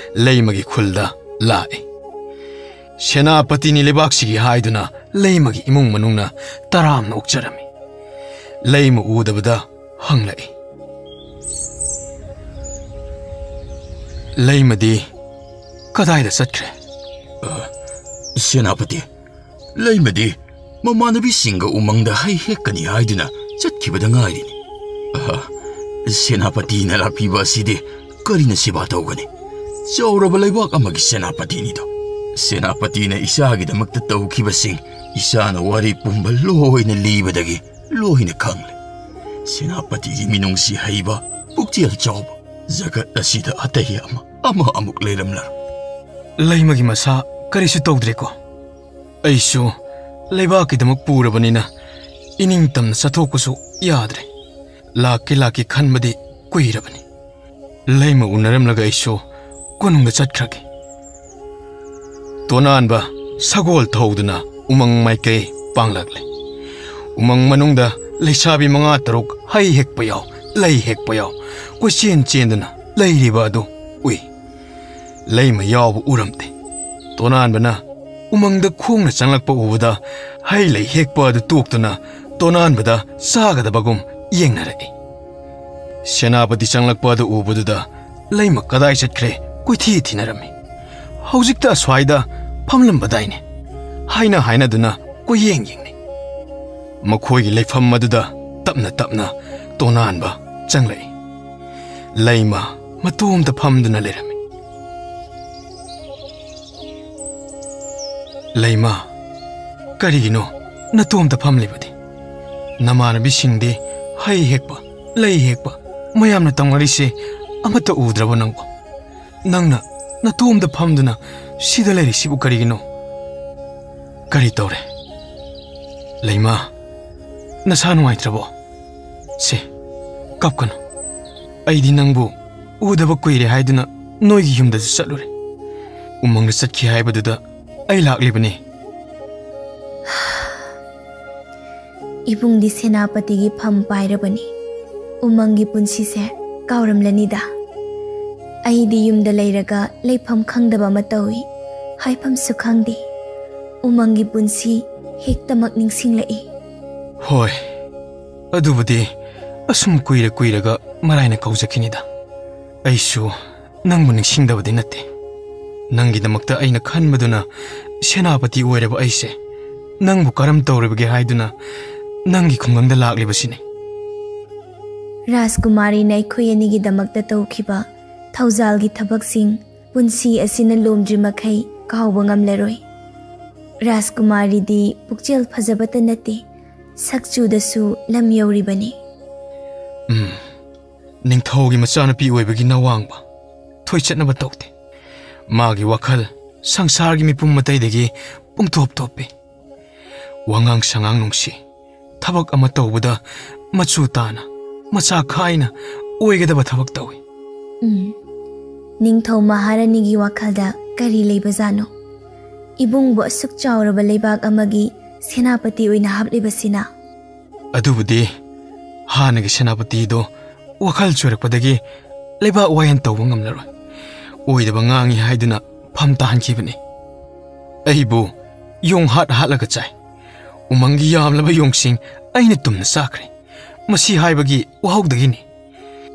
ꯂꯩꯃꯒꯤ ꯈꯨꯜꯗ ꯂꯥꯛꯏ꯫ "ꯁꯦꯅꯥꯄꯇꯤꯅꯤ ꯂꯩꯕꯥꯛꯁꯤꯒꯤ" ꯍꯥꯏꯗꯨꯅ ꯂꯩꯃꯒꯤ ꯏꯃꯨꯡ ꯃꯅꯨꯡꯅ ꯇꯔꯥꯝꯅ ꯑꯣꯛꯆꯔꯝꯃꯤ꯫ ꯂꯩꯃ ꯎꯗꯕꯗ ꯍꯪꯂꯛꯏ, "ꯂꯩꯃꯗꯤ ꯀꯗꯥꯏꯗ ꯆꯠꯈ꯭ꯔꯦ?" "ꯑ, ꯁꯦꯅꯥꯄꯇꯤ, ꯂꯩꯃꯗꯤ ꯃꯃꯥꯟꯅꯕꯤꯁꯤꯡꯒ ꯎꯃꯪꯗ ꯍꯩ ꯍꯦꯛꯀꯅꯤ ꯍꯥꯏꯗꯨꯅ ꯆꯠꯈꯤꯕꯗ ꯉꯥꯏꯔꯤꯅꯤ"꯫ "ꯑ, ꯁꯦꯅꯥꯄꯇꯤꯅ ꯂꯥꯛꯄꯤꯕ ꯑꯁꯤꯗꯤ ꯀꯔꯤꯅ ꯁꯦꯕꯥ ꯇꯧꯒꯅꯤ? ꯆꯥꯎꯔꯕ ꯂꯩꯕꯥꯛ ꯑꯃꯒꯤ ꯁꯦꯅꯥꯄꯇꯤꯅꯤꯗꯣ꯫ ꯁꯦꯅꯥꯄꯇꯤꯅ ꯏꯆꯥꯒꯤꯗꯃꯛꯇ ꯇꯧꯈꯤꯕꯁꯤꯡ ꯏꯆꯥꯅ ꯋꯥꯔꯤ ꯄꯨꯝꯕ ꯂꯣꯏꯅ ꯂꯤꯕꯗꯒꯤ ꯂꯣꯏꯅ ꯈꯪꯂꯦ꯫ ꯁꯦꯅꯥꯄꯇꯤꯒꯤ ꯃꯤꯅꯨꯡꯁꯤ ꯍꯩꯕ, ꯄꯨꯛꯆꯦꯜ ꯆꯥꯎꯕ, ꯖꯒꯠ ꯑꯁꯤꯗ ꯑꯇꯩ ꯑꯃ, ꯑꯃ ꯑꯃꯨꯛ ꯂꯩꯔꯝꯂꯔꯣꯏ"꯫ "ꯂꯩꯃꯒꯤ ꯃꯁꯥ ꯀꯔꯤꯁꯨ ꯇꯧꯗ꯭ꯔꯦꯀꯣ? ꯑꯩꯁꯨ ꯂꯩꯕꯥꯛꯀꯤꯗꯃꯛ ꯄꯨꯔꯕꯅꯤꯅ ꯏꯅꯤꯡꯇꯝꯅ ꯆꯠꯊꯣꯛꯄꯁꯨ ꯌꯥꯗ꯭ꯔꯦ"꯫ ꯂꯥꯛꯀꯦ ꯂꯥꯛꯀꯦ ꯈꯟꯕꯗꯤ ꯀꯨꯏꯔꯕꯅꯤ꯫ ꯂꯩꯃ ꯎꯅꯔꯝꯂꯒ ꯑꯩꯁꯨ ꯀꯣꯅꯨꯡꯗ ꯆꯠꯈ꯭ꯔꯒꯦ꯫ ꯇꯣꯅꯥꯟꯕ ꯁꯒꯣꯜ ꯊꯧꯗꯨꯅ ꯎꯃꯪ ꯃꯥꯏꯀꯩ ꯄꯥꯡꯂꯛꯂꯦ꯫ ꯎꯃꯪ ꯃꯅꯨꯡꯗ ꯂꯩꯁꯥꯕꯤ ꯃꯉꯥ ꯇꯔꯨꯛ ꯍꯩ ꯍꯦꯛꯄ ꯌꯥꯎ, ꯂꯩ ꯍꯦꯛꯄ ꯌꯥꯎ, ꯀꯣꯏꯆꯦꯟ ꯆꯦꯟꯗꯨꯅ ꯂꯩꯔꯤꯕ ꯑꯗꯨ ꯎꯏ꯫ ꯂꯩꯃ ꯌꯥꯎꯕ ꯎꯔꯝꯗꯦ꯫ ꯇꯣꯅꯥꯟꯕꯅ ꯎꯃꯪꯗ ꯈꯣꯡꯅ ꯆꯪꯂꯛꯄ ꯎꯕꯗ ꯍꯩ ꯂꯩ ꯍꯦꯛꯄ ꯑꯗꯨ ꯇꯣꯛꯇꯨꯅ ꯇꯣꯅꯥꯟꯕꯗ ꯆꯥꯒꯗꯕꯒꯨꯝ ꯌꯦꯡꯅꯔꯛꯏ꯫ ꯁꯦꯅꯥꯄꯇꯤ ꯆꯪꯂꯛꯄ ꯑꯗꯨ ꯎꯕꯗꯨꯗ ꯂꯩꯃ ꯀꯗꯥꯏ ꯆꯠꯈ꯭ꯔꯦ ꯀꯣꯏꯊꯤ ꯊꯤꯅꯔꯝꯃꯤ꯫ "ꯍꯧꯖꯤꯛꯇ ꯑꯁ꯭ꯋꯥꯏꯗ ꯐꯝꯂꯝꯕꯗꯥꯏꯅꯦ?" ꯍꯥꯏꯅ ꯍꯥꯏꯅꯗꯨꯅ ꯀꯣꯏꯌꯦꯡ ꯌꯦꯡꯅꯩ꯫ ꯃꯈꯣꯏꯒꯤ ꯂꯩꯐꯝ ꯑꯗꯨꯗ ꯇꯞꯅ ꯇꯞꯅ ꯇꯣꯅꯥꯟꯕ ꯆꯪꯂꯛꯏ꯫ ꯂꯩꯃ ꯃꯇꯣꯝꯇ ꯐꯝꯗꯨꯅ ꯂꯩꯔꯝꯃꯤ꯫ "ꯂꯩꯃ, ꯀꯔꯤꯒꯤꯅꯣ ꯅꯇꯣꯝꯇ ꯐꯝꯂꯤꯕꯗꯤ? ꯅꯃꯥꯟꯅꯕꯤꯁꯤꯡꯗꯤ ꯍꯩ ꯍꯦꯛꯄ, ꯂꯩ ꯍꯦꯛꯄ ꯃꯌꯥꯝꯅ ꯇꯧꯅꯔꯤꯁꯦ ꯑꯃꯠꯇ ꯎꯗ꯭ꯔꯕꯣ ꯅꯪꯕꯣ? ꯅꯪꯅ ꯅꯇꯣꯝꯇ ꯐꯝꯗꯨꯅ ꯁꯤꯗ ꯂꯩꯔꯤꯁꯤꯕꯨ ꯀꯔꯤꯒꯤꯅꯣ? ꯀꯔꯤ ꯇꯧꯔꯦ? ꯂꯩꯃ, ꯅꯁꯥ ꯅꯨꯡꯉꯥꯏꯇ꯭ꯔꯕꯣ? ꯁꯦ, ꯀꯞꯀꯅꯨ꯫ ꯑꯩꯗꯤ ꯅꯪꯕꯨ ꯎꯗꯕ ꯀꯨꯏꯔꯦ ꯍꯥꯏꯗꯨꯅ ꯅꯣꯏꯒꯤ ꯌꯨꯝꯗꯁꯨ ꯆꯠꯂꯨꯔꯦ꯫ ꯎꯃꯪꯗ ꯆꯠꯈꯤ ꯍꯥꯏꯕꯗꯨꯗ ꯑꯩ ꯂꯥꯛꯂꯤꯕꯅꯤ꯫" "ꯏꯕꯨꯡꯗꯤ ꯁꯦꯅꯥꯄꯇꯤꯒꯤ ꯐꯝ ꯄꯥꯏꯔꯕꯅꯤ꯫ ꯎꯃꯪꯒꯤ ꯄꯨꯟꯁꯤꯁꯦ ꯀꯥꯎꯔꯝꯂꯅꯤꯗ꯫ ꯑꯩꯗꯤ ꯌꯨꯝꯗ ꯂꯩꯔꯒ ꯂꯩꯐꯝ ꯈꯪꯗꯕ ꯑꯃ ꯇꯧꯏ꯫ ꯍꯥꯏꯐꯝꯁꯨ ꯈꯪꯗꯦ꯫ ꯎꯃꯪꯒꯤ ꯄꯨꯟꯁꯤ ꯍꯦꯛꯇꯃꯛ ꯅꯤꯡꯁꯤꯡꯂꯛꯏ꯫" "ꯍꯣꯏ, ꯑꯗꯨꯕꯨꯗꯤ ꯑꯁꯨꯝ ꯀꯨꯏꯔ ꯀꯨꯏꯔꯒ ꯃꯔꯥꯏꯅ ꯀꯧꯖꯈꯤꯅꯤꯗ꯫ ꯑꯩꯁꯨ ꯅꯪꯕꯨ ꯅꯤꯡꯁꯤꯡꯗꯕꯗꯤ ꯅꯠꯇꯦ꯫ ꯅꯪꯒꯤꯗꯃꯛꯇ ꯑꯩꯅ ꯈꯟꯕꯗꯨꯅ ꯁꯦꯅꯥꯄꯇꯤ ꯑꯣꯏꯔꯕ ꯑꯩꯁꯦ ꯅꯪꯕꯨ ꯀꯔꯝ ꯇꯧꯔꯤꯕꯒꯦ ꯍꯥꯏꯗꯨꯅ ꯅꯪꯒꯤ ꯈꯨꯡꯒꯪꯗ ꯂꯥꯛꯂꯤꯕꯁꯤꯅꯤ꯫" "ꯔꯥꯖꯀꯨꯃꯥꯔꯤꯅ ꯑꯩꯈꯣꯏ ꯑꯅꯤꯒꯤꯗꯃꯛꯇ ꯇꯧꯈꯤꯕ ꯊꯧꯖꯥꯜꯒꯤ ꯊꯕꯛꯁꯤꯡ ꯄꯨꯟꯁꯤ ꯑꯁꯤꯅ ꯂꯣꯝꯗ꯭ꯔꯤ ꯃꯈꯩ ꯀꯥꯎꯕ ꯉꯝꯂꯔꯣꯏ꯫ ꯔꯥꯖꯀꯨꯃꯥꯔꯤꯗꯤ ꯄꯨꯛꯆꯦꯜ ꯐꯖꯕꯇ ꯅꯠꯇꯦ, ꯁꯛꯆꯨꯗꯁꯨ ꯂꯝ ꯌꯧꯔꯤꯕꯅꯤ꯫" ꯎꯝ, ꯅꯤꯡꯊꯧꯒꯤ ꯃꯆꯥꯅꯨꯄꯤ ꯑꯣꯏꯕꯒꯤ ꯅꯋꯥꯡꯕ ꯊꯣꯏꯆꯠꯅꯕ ꯇꯧꯗꯦ꯫ ꯃꯥꯒꯤ ꯋꯥꯈꯜ ꯁꯪꯁꯥꯔꯒꯤ ꯃꯤꯄꯨꯝ ꯑꯇꯩꯗꯒꯤ ꯄꯨꯡꯇꯣꯞ ꯇꯣꯞꯄꯤ꯫ ꯋꯥꯉꯥꯡ ꯁꯉꯥꯡ ꯅꯨꯡꯁꯤ, ꯊꯕꯛ ꯑꯃ ꯇꯧꯕꯗ ꯃꯆꯨ ꯇꯥꯅ, ꯃꯆꯥ ꯈꯥꯏꯅ ꯑꯣꯏꯒꯗꯕ ꯊꯕꯛ ꯇꯧꯏ꯫ ꯎꯝ, ꯅꯤꯡꯊꯧ ꯃꯍꯥꯔꯥꯅꯤꯒꯤ ꯋꯥꯈꯜꯗ ꯀꯔꯤ ꯂꯩꯕꯖꯥꯠꯅꯣ? ꯏꯕꯨꯡꯕꯨ ꯑꯁꯨꯛ ꯆꯥꯎꯔꯕ ꯂꯩꯕꯥꯛ ꯑꯃꯒꯤ ꯁꯦꯅꯥꯄꯇꯤ ꯑꯣꯏꯅ ꯍꯥꯞꯂꯤꯕꯁꯤꯅ? ꯑꯗꯨꯕꯨꯗꯤ ꯍꯥꯟꯅꯒꯤ ꯁꯦꯅꯥꯄꯇꯤꯗꯣ ꯋꯥꯈꯜ ꯆꯣꯏꯔꯛꯄꯗꯒꯤ ꯂꯩꯕꯥꯛ ꯋꯥꯌꯦꯟ ꯇꯧꯕ ꯉꯝꯂꯔꯣꯏ꯫ ꯑꯣꯏꯗꯕ ꯉꯥꯡꯉꯤ ꯍꯥꯏꯗꯨꯅ ꯐꯝ ꯇꯥꯍꯟꯈꯤꯕꯅꯤ꯫ ꯑꯩꯕꯨ ꯌꯣꯡ ꯍꯥꯠ ꯍꯥꯠꯂꯒ ꯆꯥꯏ꯫ ꯎꯃꯪꯒꯤ ꯌꯥꯝꯂꯕ ꯌꯣꯡꯁꯤꯡ ꯑꯩꯅ ꯇꯨꯝꯅ ꯆꯥꯈ꯭ꯔꯦ꯫ ꯃꯁꯤ ꯍꯥꯏꯕꯒꯤ ꯋꯥꯍꯧꯗꯒꯤꯅꯤ꯫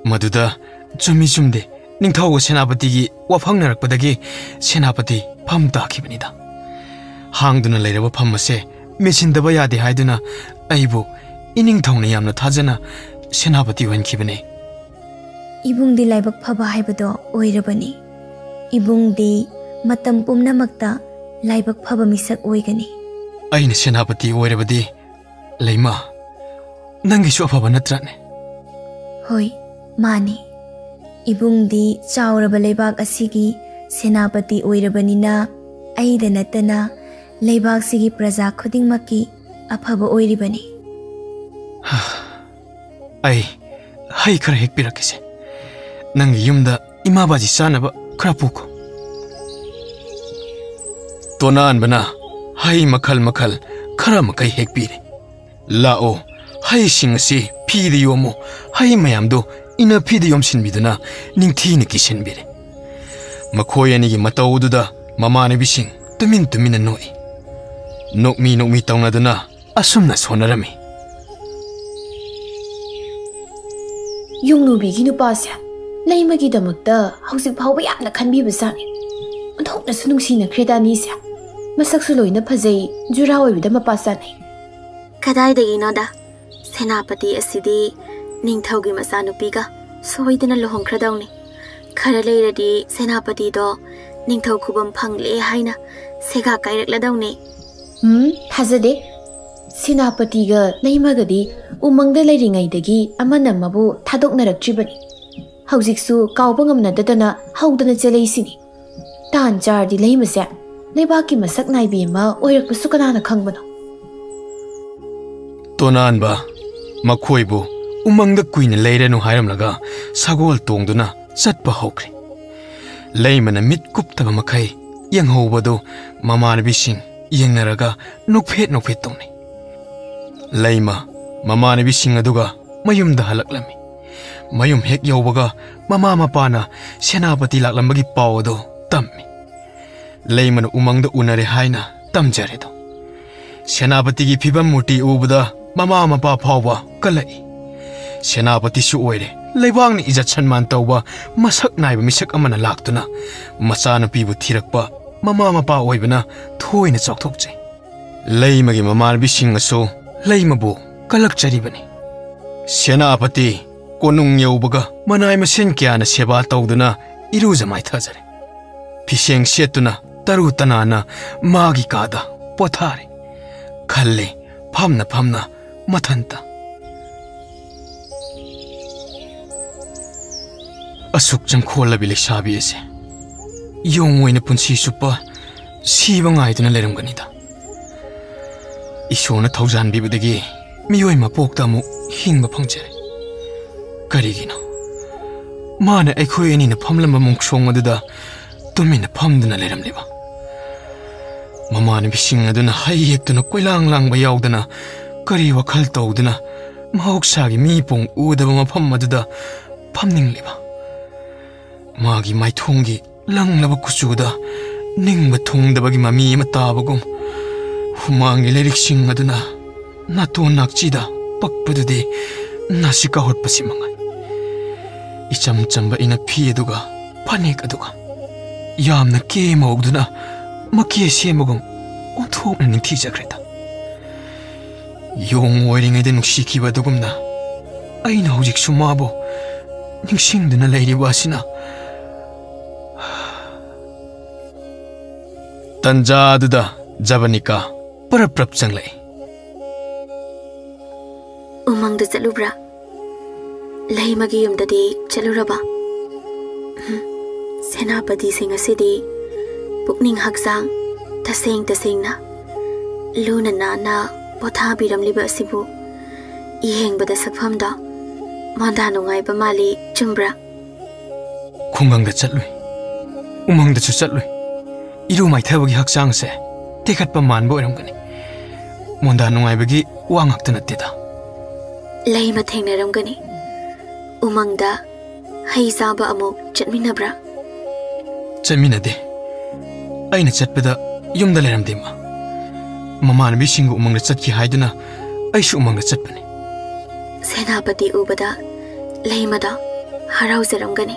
ꯃꯗꯨꯗ ꯆꯨꯝꯃꯤ ꯆꯨꯝꯗꯦ ꯅꯤꯡꯊꯧꯒ ꯁꯦꯅꯥꯄꯇꯤꯒꯤ ꯋꯥꯐꯪꯅꯔꯛꯄꯗꯒꯤ ꯁꯦꯅꯥꯄꯇꯤ ꯐꯝ ꯇꯥꯈꯤꯕꯅꯤꯗ꯫ ꯍꯥꯡꯗꯨꯅ ꯂꯩꯔꯕ ꯐꯝ ꯑꯁꯦ ꯃꯦꯟꯁꯤꯟꯗꯕ ꯌꯥꯗꯦ ꯍꯥꯏꯗꯨꯅ ꯑꯩꯕꯨ ꯏꯅꯤꯡꯊꯧꯅ ꯌꯥꯝꯅ ꯊꯥꯖꯅ ꯁꯦꯅꯥꯄꯇꯤ ꯑꯣꯏꯍꯟꯈꯤꯕꯅꯤ꯫ ꯏꯕꯨꯡꯗꯤ ꯂꯥꯏꯕꯛ ꯐꯕ ꯍꯥꯏꯕꯗꯣ ꯑꯣꯏꯔꯕꯅꯤ꯫ ꯏꯕꯨꯡꯗꯤ ꯃꯇꯝ ꯄꯨꯝꯅꯃꯛꯇ ꯂꯥꯏꯕꯛ ꯐꯕ ꯃꯤꯁꯛ ꯑꯣꯏꯒꯅꯤ꯫ ꯑꯩꯅ ꯁꯦꯅꯥꯄꯇꯤ ꯑꯣꯏꯔꯕꯗꯤ ꯂꯩꯃ, ꯅꯪꯒꯤꯁꯨ ꯑꯐꯕ ꯅꯠꯇ꯭ꯔꯅꯦ? ꯍꯣꯏ, ꯃꯥꯅꯤ꯫ ꯏꯕꯨꯡꯗꯤ ꯆꯥꯎꯔꯕ ꯂꯩꯕꯥꯛ ꯑꯁꯤꯒꯤ ꯁꯦꯅꯥꯄꯇꯤ ꯑꯣꯏꯔꯕꯅꯤꯅ ꯑꯩꯗ ꯅꯠꯇꯅ ꯂꯩꯕꯥꯛꯁꯤꯒꯤ ꯄ꯭ꯔꯖꯥ ꯈꯨꯗꯤꯡꯃꯛꯀꯤ ꯑꯐꯕ ꯑꯣꯏꯔꯤꯕꯅꯤ꯫ ꯑꯩ ꯍꯩ ꯈꯔ ꯍꯦꯛꯄꯤꯔꯛꯀꯦꯁꯦ꯫ ꯅꯪꯒꯤ ꯌꯨꯝꯗ ꯏꯃꯥ ꯕꯥꯖꯤ ꯆꯥꯅꯕ ꯈꯔ ꯄꯨꯈꯣ꯫ ꯇꯣꯅꯥꯟꯕꯅ ꯍꯩ ꯃꯈꯜ ꯃꯈꯜ ꯈꯔ ꯃꯈꯩ ꯍꯦꯛꯄꯤꯔꯦ꯫ ꯂꯥꯛꯑꯣ, ꯍꯩꯁꯤꯡ ꯑꯁꯤ ꯐꯤꯗ ꯌꯣꯝꯃꯨ꯫ ꯍꯩ ꯃꯌꯥꯝꯗꯨ ꯏꯅꯐꯤꯗ ꯌꯣꯝꯁꯤꯟꯕꯤꯗꯨꯅ ꯅꯤꯡꯊꯤꯅ ꯀꯤꯁꯤꯟꯕꯤꯔꯦ꯫ ꯃꯈꯣꯏ ꯑꯅꯤꯒꯤ ꯃꯇꯧ ꯑꯗꯨꯗ ꯃꯃꯥꯟꯅꯕꯤꯁꯤꯡ ꯇꯨꯃꯤꯟ ꯇꯨꯃꯤꯟꯅ ꯅꯣꯛꯏ꯫ ꯅꯣꯛꯃꯤ ꯅꯣꯛꯃꯤ ꯇꯧꯅꯗꯨꯅ ꯑꯁꯨꯝꯅ ꯁꯣꯟꯅꯔꯝꯃꯤ꯫ ꯌꯨꯝꯅꯨꯕꯤꯒꯤ ꯅꯨꯄꯥꯁꯦ ꯂꯩꯃꯒꯤꯗꯃꯛꯇ ꯍꯧꯖꯤꯛ ꯐꯥꯎꯕ ꯌꯥꯝꯅ ꯈꯟꯕꯤꯕꯖꯥꯠꯅꯤ꯫ ꯑꯣꯟꯊꯣꯛꯅꯁꯨ ꯅꯨꯡꯁꯤꯅꯈ꯭ꯔꯦꯗ ꯑꯅꯤꯁꯦ꯫ ꯃꯁꯛꯁꯨ ꯂꯣꯏꯅ ꯐꯖꯩ, ꯖꯨꯔꯥ ꯑꯣꯏꯕꯗ ꯃꯄꯥ ꯆꯥꯅꯩ꯫ ꯀꯗꯥꯏꯗꯒꯤꯅꯣꯗ, ꯁꯦꯅꯥꯄꯇꯤ ꯑꯁꯤꯗꯤ ꯅꯤꯡꯊꯧꯒꯤ ꯃꯆꯥꯅꯨꯄꯤꯒ ꯁꯣꯏꯗꯅ ꯂꯨꯍꯣꯡꯈ꯭ꯔꯗꯧꯅꯤ꯫ ꯈꯔ ꯂꯩꯔꯗꯤ ꯁꯦꯅꯥꯄꯇꯤꯗꯣ ꯅꯤꯡꯊꯧ ꯈꯨꯕꯝ ꯐꯪꯂꯦ ꯍꯥꯏꯅ ꯁꯦꯒꯥ ꯀꯥꯏꯔꯛꯂꯗꯧꯅꯤ꯫ ꯎꯝ, ꯊꯥꯖꯗꯦ꯫ ꯁꯦꯅꯥꯄꯇꯤꯒ ꯂꯩꯃꯒꯗꯤ ꯎꯃꯪꯗ ꯂꯩꯔꯤꯉꯩꯗꯒꯤ ꯑꯃꯅ ꯑꯃꯕꯨ ꯊꯥꯗꯣꯛꯅꯔꯛꯇ꯭ꯔꯤꯕꯅꯤ꯫ ꯍꯧꯖꯤꯛꯁꯨ ꯀꯥꯎꯕ ꯉꯝꯅꯗꯗꯅ ꯍꯧꯗꯅ ꯆꯦꯜꯂꯛꯏꯁꯤꯅꯤ꯫ ꯇꯥꯟ ꯆꯥꯔꯗꯤ ꯂꯩꯃꯁꯦ ꯂꯩꯕꯥꯛꯀꯤ ꯃꯁꯛ ꯅꯥꯏꯕꯤ ꯑꯃ ꯑꯣꯏꯔꯛꯄꯁꯨ ꯀꯅꯥꯅ ꯈꯪꯕꯅꯣ? ꯇꯣꯅꯥꯟꯕ, ꯃꯈꯣꯏꯕꯨ ꯎꯃꯪꯗ ꯀꯨꯏꯅ ꯂꯩꯔꯅꯨ ꯍꯥꯏꯔꯝꯂꯒ ꯁꯒꯣꯜ ꯇꯣꯡꯗꯨꯅ ꯆꯠꯄ ꯍꯧꯈ꯭ꯔꯦ꯫ ꯂꯩꯃꯅ ꯃꯤꯠ ꯀꯨꯞꯇꯕ ꯃꯈꯩ ꯌꯦꯡꯍꯧꯕꯗꯨ ꯃꯃꯥꯟꯅꯕꯤꯁꯤꯡ ꯌꯦꯡꯅꯔꯒ ꯅꯣꯛꯐꯦꯠ ꯅꯣꯛꯐꯦꯠ ꯇꯧꯅꯩ꯫ ꯂꯩꯃ ꯃꯃꯥꯟꯅꯕꯤꯁꯤꯡ ꯑꯗꯨꯒ ꯃꯌꯨꯝꯗ ꯍꯜꯂꯛꯂꯝꯃꯤ꯫ ꯃꯌꯨꯝ ꯍꯦꯛ ꯌꯧꯕꯒ ꯃꯃꯥ ꯃꯄꯥꯅ ꯁꯦꯅꯥꯄꯇꯤ ꯂꯥꯛꯂꯝꯕꯒꯤ ꯄꯥꯎ ꯑꯗꯨ ꯇꯝꯃꯤ꯫ ꯂꯩꯃꯅ ꯎꯃꯪꯗ ꯎꯅꯔꯦ ꯍꯥꯏꯅ ꯇꯝꯖꯔꯦꯗꯣ꯫ ꯁꯦꯅꯥꯄꯇꯤꯒꯤ ꯐꯤꯕꯝ ꯃꯨꯔꯇꯤ ꯎꯕꯗ ꯃꯃꯥ ꯃꯄꯥ ꯐꯥꯎꯕ ꯀꯜꯂꯛꯏ꯫ ꯁꯦꯅꯥꯄꯇꯤꯁꯨ ꯑꯣꯏꯔꯦ, ꯂꯩꯕꯥꯛꯅ ꯏꯖꯠ ꯁꯟꯃꯥꯟ ꯇꯧꯕ ꯃꯁꯛ ꯅꯥꯏꯕ ꯃꯤꯁꯛ ꯑꯃꯅ ꯂꯥꯛꯇꯨꯅ ꯃꯆꯥꯅꯨꯄꯤꯕꯨ ꯊꯤꯔꯛꯄ ꯃꯃꯥ ꯃꯄꯥ ꯑꯣꯏꯕꯅ ꯊꯣꯏꯅ ꯆꯥꯎꯊꯣꯛꯆꯩ꯫ ꯂꯩꯃꯒꯤ ꯃꯃꯥꯟꯅꯕꯤꯁꯤꯡꯅꯁꯨ ꯂꯩꯃꯕꯨ ꯀꯜꯂꯛꯆꯔꯤꯕꯅꯤ꯫ ꯁꯦꯅꯥꯄꯇꯤ ꯀꯣꯅꯨꯡ ꯌꯧꯕꯒ ꯃꯅꯥꯏ ꯃꯁꯤꯟ ꯀꯌꯥꯅ ꯁꯦꯕꯥ ꯇꯧꯗꯨꯅ ꯏꯔꯨꯖ ꯃꯥꯏꯊꯖꯔꯦ꯫ ꯐꯤꯁꯦꯡ ꯁꯦꯠꯇꯨꯅ ꯇꯔꯨ ꯇꯅꯥꯟꯅ ꯃꯥꯒꯤ ꯀꯥꯗ ꯄꯣꯊꯥꯔꯦ꯫ ꯈꯜꯂꯦ ꯐꯝꯅ ꯐꯝꯅ ꯃꯊꯟꯇ꯫ ꯑꯁꯨꯛ ꯆꯪꯈꯣꯜꯂꯕꯤ ꯂꯩꯁꯥꯕꯤ ꯑꯁꯦ ꯌꯣꯡ ꯑꯣꯏꯅ ꯄꯨꯟꯁꯤ ꯆꯨꯞꯄ ꯁꯤꯕ ꯉꯥꯏꯗꯨꯅ ꯂꯩꯔꯝꯒꯅꯤꯗ꯫ ꯏꯁꯣꯔꯅ ꯊꯧꯖꯥꯟꯕꯤꯕꯗꯒꯤ ꯃꯤꯑꯣꯏ ꯃꯄꯣꯛꯇ ꯑꯃꯨꯛ ꯍꯤꯡꯕ ꯐꯪꯖꯔꯦ꯫ ꯀꯔꯤꯒꯤꯅꯣ ꯃꯥꯅ ꯑꯩꯈꯣꯏ ꯑꯅꯤꯅ ꯐꯝꯂꯝꯕ ꯃꯣꯡꯁꯣꯡ ꯑꯗꯨꯗ ꯇꯨꯃꯤꯟꯅ ꯐꯝꯗꯨꯅ ꯂꯩꯔꯝꯂꯤꯕ? ꯃꯃꯥꯟꯅꯕꯤꯁꯤꯡ ꯑꯗꯨꯅ ꯍꯩ ꯍꯦꯛꯇꯨꯅ ꯀꯣꯏꯂꯥꯡ ꯂꯥꯡꯕ ꯌꯥꯎꯗꯅ ꯀꯔꯤ ꯋꯥꯈꯜ ꯇꯧꯗꯨꯅ ꯃꯍꯧꯁꯥꯒꯤ ꯃꯤ ꯄꯣꯡ ꯎꯗꯕ ꯃꯐꯝ ꯑꯗꯨꯗ ꯐꯝꯅꯤꯡꯂꯤꯕ? ꯃꯥꯒꯤ ꯃꯥꯏꯊꯣꯡꯒꯤ ꯂꯪꯂꯕ ꯀꯨꯆꯨꯗ ꯅꯤꯡꯕ ꯊꯨꯡꯗꯕꯒꯤ ꯃꯃꯤ ꯑꯃ ꯇꯥꯕꯒꯨꯝ ꯍꯨꯃꯥꯡꯒꯤ ꯂꯩꯔꯤꯛꯁꯤꯡ ꯑꯗꯨꯅ ꯅꯥꯇꯣꯟ ꯅꯥꯛꯆꯤꯗ ꯄꯛꯄꯗꯨꯗꯤ ꯅꯥꯁꯤꯀꯥ ꯍꯨꯠꯄꯁꯤ ꯃꯉꯥꯏ꯫ ꯏꯆꯝ ꯆꯝꯕ ꯏꯅꯐꯤ ꯑꯗꯨꯒ ꯐꯅꯦꯛ ꯑꯗꯨꯒ ꯌꯥꯝꯅ ꯀꯦ ꯃꯧꯗꯨꯅ ꯃꯀꯦ ꯁꯦꯝꯕꯒꯨꯝ ꯑꯣꯟꯊꯣꯛꯅ ꯅꯤꯡꯊꯤꯖꯈ꯭ꯔꯦꯗ꯫ ꯌꯣꯡ ꯑꯣꯏꯔꯤꯉꯩꯗ ꯅꯨꯡꯁꯤꯈꯤꯕ ꯑꯗꯨꯒꯨꯝꯅ ꯑꯩꯅ ꯍꯧꯖꯤꯛꯁꯨ ꯃꯥꯕꯨ ꯅꯤꯡꯁꯤꯡꯗꯨꯅ ꯂꯩꯔꯤꯕ ꯑꯁꯤꯅ꯫ ꯇꯟꯖꯥ ꯑꯗꯨꯗ ꯖꯕꯅꯤꯀꯥ ꯄꯔꯞ ꯄꯔꯞ ꯆꯪꯂꯛꯏ꯫ ꯎꯃꯪꯗ ꯆꯠꯂꯨꯕ꯭ꯔꯥ? ꯂꯩꯃꯒꯤ ꯌꯨꯝꯗꯗꯤ ꯆꯠꯂꯨꯔꯕ? ꯎꯝ, ꯁꯦꯅꯥꯄꯇꯤꯁꯦ ꯉꯁꯤꯗꯤ ꯄꯨꯛꯅꯤꯡ ꯍꯛꯆꯥꯡ ꯇꯁꯦꯡ ꯇꯁꯦꯡꯅ ꯂꯨꯅ ꯅꯥꯟꯅ ꯄꯣꯊꯥꯕꯤꯔꯝꯂꯤꯕ ꯑꯁꯤꯕꯨ ꯌꯦꯡꯕꯗ ꯁꯛꯐꯝꯗ ꯃꯣꯟꯗꯥ ꯅꯨꯡꯉꯥꯏꯕ ꯃꯥꯜꯂꯤ, ꯆꯨꯝꯕ꯭ꯔꯥ? ꯈꯨꯡꯒꯪꯗ ꯆꯠꯂꯨꯏ, ꯎꯃꯪꯗꯁꯨ ꯆꯠꯂꯨꯏ꯫ ꯏꯔꯨ ꯃꯥꯏꯊꯕꯒꯤ ꯍꯛꯆꯥꯡꯁꯦ ꯇꯦꯛꯈꯠꯄ ꯃꯥꯟꯕ ꯑꯣꯏꯔꯝꯒꯅꯤ꯫ ꯃꯣꯟꯗꯥ ꯅꯨꯡꯉꯥꯏꯕꯒꯤ ꯋꯥ ꯉꯥꯛꯇ ꯅꯠꯇꯦꯗ꯫ ꯂꯩꯃ ꯊꯦꯡꯅꯔꯝꯒꯅꯤ꯫ ꯎꯃꯪꯗ ꯍꯩ ꯆꯥꯕ ꯑꯃꯨꯛ ꯆꯠꯃꯤꯟꯅꯕ꯭ꯔꯥ? ꯆꯠꯃꯤꯟꯅꯗꯦ꯫ ꯑꯩꯅ ꯆꯠꯄꯗ ꯌꯨꯝꯗ ꯂꯩꯔꯝꯗꯦ ꯃꯥ꯫ ꯃꯃꯥꯟꯅꯕꯤꯁꯤꯡꯒ ꯎꯃꯪꯗ ꯆꯠꯈꯤ ꯍꯥꯏꯗꯨꯅ ꯑꯩꯁꯨ ꯎꯃꯪꯗ ꯆꯠꯄꯅꯤ꯫ ꯁꯦꯅꯥꯄꯇꯤ ꯎꯕꯗ ꯂꯩꯃꯗꯣ ꯍꯔꯥꯎꯖꯔꯝꯒꯅꯤ꯫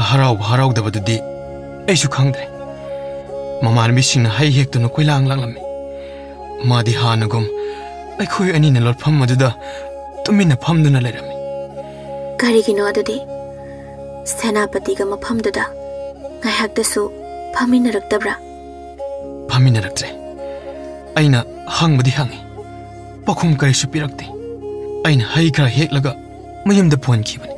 ꯍꯔꯥꯎꯕ ꯍꯔꯥꯎꯗꯕꯗꯨꯗꯤ ꯑꯩꯁꯨ ꯈꯪꯗ꯭ꯔꯦ꯫ ꯃꯃꯥꯟꯅꯕꯤꯁꯤꯡꯅ ꯍꯩ ꯍꯦꯛꯇꯨꯅ ꯀꯣꯏꯂꯥꯡ ꯂꯥꯡꯂꯝꯃꯤ꯫ ꯃꯥꯗꯤ ꯍꯥꯟꯅꯒꯨꯝ ꯑꯩꯈꯣꯏ ꯑꯅꯤꯅ ꯂꯣꯠꯐꯝ ꯑꯗꯨꯗ ꯇꯨꯃꯤꯟꯅ ꯐꯝꯗꯨꯅ ꯂꯩꯔꯝꯃꯤ꯫ ꯀꯔꯤꯒꯤꯅꯣ ꯑꯗꯨꯗꯤ? ꯁꯦꯅꯥꯄꯇꯤꯒ ꯃꯐꯝꯗꯨꯗ ꯉꯥꯏꯍꯥꯛꯇꯁꯨ ꯐꯝꯃꯤꯟꯅꯔꯛꯇꯕ꯭ꯔꯥ? ꯐꯝꯃꯤꯟꯅꯔꯛꯇ꯭ꯔꯦ꯫ ꯑꯩꯅ ꯍꯪꯕꯗꯤ ꯍꯪꯉꯤ, ꯄꯥꯎꯈꯨꯝ ꯀꯔꯤꯁꯨ ꯄꯤꯔꯛꯇꯦ꯫ ꯑꯩꯅ ꯍꯩ ꯈꯔ ꯍꯦꯛꯂꯒ ꯃꯌꯨꯝꯗ ꯄꯨꯍꯟꯈꯤꯕꯅꯤ꯫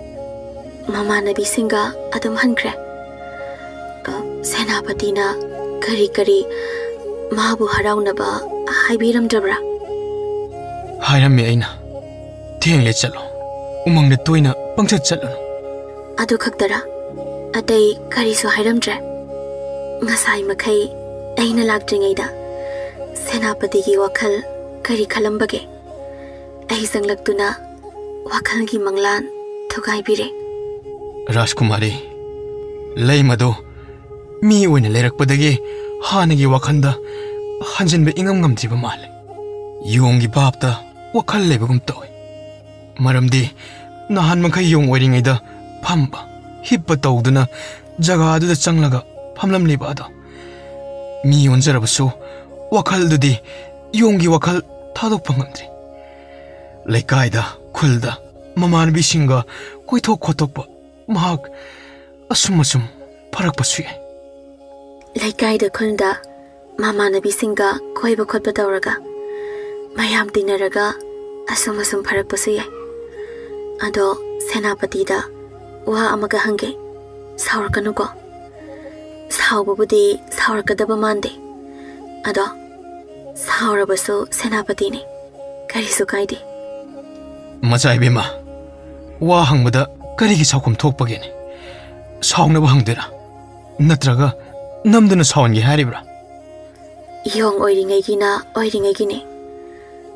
ꯃꯃꯥꯟꯅꯕꯤꯁꯤꯡꯒ ꯑꯗꯨꯝ ꯍꯟꯈ꯭ꯔꯦ꯫ ꯑ, ꯁꯦꯅꯥꯄꯇꯤꯅ ꯀꯔꯤ ꯀꯔꯤ ꯃꯥꯕꯨ ꯍꯔꯥꯎꯅꯕ ꯍꯥꯏꯕꯤꯔꯝꯗ꯭ꯔꯕ꯭ꯔꯥ? ꯍꯥꯏꯔꯝꯃꯤ ꯑꯩꯅ, "ꯊꯦꯡꯂꯦ, ꯆꯠꯂꯣ꯫ ꯎꯃꯪꯗ ꯇꯣꯏꯅ ꯄꯪꯆꯠ ꯆꯠꯂꯨꯅꯨ"꯫ ꯑꯗꯨ ꯈꯛꯇꯔꯥ? ꯑꯇꯩ ꯀꯔꯤꯁꯨ ꯍꯥꯏꯔꯝꯗ꯭ꯔꯦ? ꯉꯁꯥꯏ ꯃꯈꯩ ꯑꯩꯅ ꯂꯥꯛꯇ꯭ꯔꯤꯉꯩꯗ ꯁꯦꯅꯥꯄꯇꯤꯒꯤ ꯋꯥꯈꯜ ꯀꯔꯤ ꯈꯜꯂꯝꯕꯒꯦ? ꯑꯩ ꯆꯪꯂꯛꯇꯨꯅ ꯋꯥꯈꯜꯒꯤ ꯃꯪꯂꯥꯟ ꯊꯨꯒꯥꯏꯕꯤꯔꯦ꯫ ꯔꯥꯖꯀꯨꯃꯥꯔꯤ, ꯂꯩꯃꯗꯣ ꯃꯤ ꯑꯣꯏꯅ ꯂꯩꯔꯛꯄꯗꯒꯤ ꯍꯥꯟꯅꯒꯤ ꯋꯥꯈꯜꯗ ꯍꯟꯖꯤꯟꯕ ꯏꯉꯝ ꯉꯝꯗ꯭ꯔꯤꯕ ꯃꯥꯜꯂꯦ꯫ ꯌꯣꯡꯒꯤ ꯚꯥꯞꯇ ꯋꯥꯈꯜ ꯂꯩꯕꯒꯨꯝ ꯇꯧꯏ꯫ ꯃꯔꯝꯗꯤ ꯅꯍꯥꯟ ꯃꯈꯩ ꯌꯣꯡ ꯑꯣꯏꯔꯤꯉꯩꯗ ꯐꯝꯕ, ꯍꯤꯞꯄ ꯇꯧꯗꯨꯅ ꯖꯒꯥ ꯑꯗꯨꯗ ꯆꯪꯂꯒ ꯐꯝꯂꯝꯂꯤꯕ ꯑꯗꯣ꯫ ꯃꯤ ꯑꯣꯟꯖꯔꯕꯁꯨ ꯋꯥꯈꯜꯗꯨꯗꯤ ꯌꯣꯡꯒꯤ ꯋꯥꯈꯜ ꯊꯥꯗꯣꯛꯄ ꯉꯝꯗ꯭ꯔꯤ꯫ ꯂꯩꯀꯥꯏꯗ, ꯈꯨꯜꯗ ꯃꯃꯥꯟꯅꯕꯤꯁꯤꯡꯒ ꯀꯣꯏꯊꯣꯛ ꯈꯣꯠꯇꯣꯛꯄ ꯃꯍꯥꯛ ꯑꯁꯨꯝ ꯑꯁꯨꯝ ꯐꯔꯛꯄꯁꯨ ꯌꯥꯏ꯫ ꯂꯩꯀꯥꯏꯗ, ꯈꯨꯜꯗ ꯃꯃꯥꯟꯅꯕꯤꯁꯤꯡꯒ ꯀꯣꯏꯕ ꯈꯣꯠꯄ ꯇꯧꯔꯒ ꯃꯌꯥꯝ ꯇꯤꯟꯅꯔꯒ ꯑꯁꯨꯝ ꯑꯁꯨꯝ ꯐꯔꯛꯄꯁꯨ ꯌꯥꯏ꯫ ꯑꯗꯣ ꯁꯦꯅꯥꯄꯇꯤꯗ ꯋꯥ ꯑꯃꯒ ꯍꯪꯒꯦ, ꯁꯥꯎꯔꯛꯀꯅꯨꯀꯣ꯫ ꯁꯥꯎꯕꯕꯨꯗꯤ ꯁꯥꯎꯔꯛꯀꯗꯕ ꯃꯥꯟꯗꯦ, ꯑꯗꯣ ꯁꯥꯎꯔꯕꯁꯨ ꯁꯦꯅꯥꯄꯇꯤꯅꯤ, ꯀꯔꯤꯁꯨ ꯀꯥꯏꯗꯦ꯫ ꯃꯆꯥ ꯏꯕꯦꯝꯃ, ꯋꯥ ꯍꯪꯕꯗ ꯀꯔꯤꯒꯤ ꯁꯥꯎꯐꯝ ꯊꯣꯛꯄꯒꯦꯅꯦ? ꯁꯥꯎꯅꯕ ꯍꯪꯗꯣꯏꯔꯥ? ꯅꯠꯇ꯭ꯔꯒ ꯅꯝꯗꯨꯅ ꯁꯥꯎꯍꯟꯒꯦ ꯍꯥꯏꯔꯤꯕ꯭ꯔꯥ? ꯌꯣꯡ ꯑꯣꯏꯔꯤꯉꯩꯒꯤꯅ ꯑꯣꯏꯔꯤꯉꯩꯒꯤꯅꯤ꯫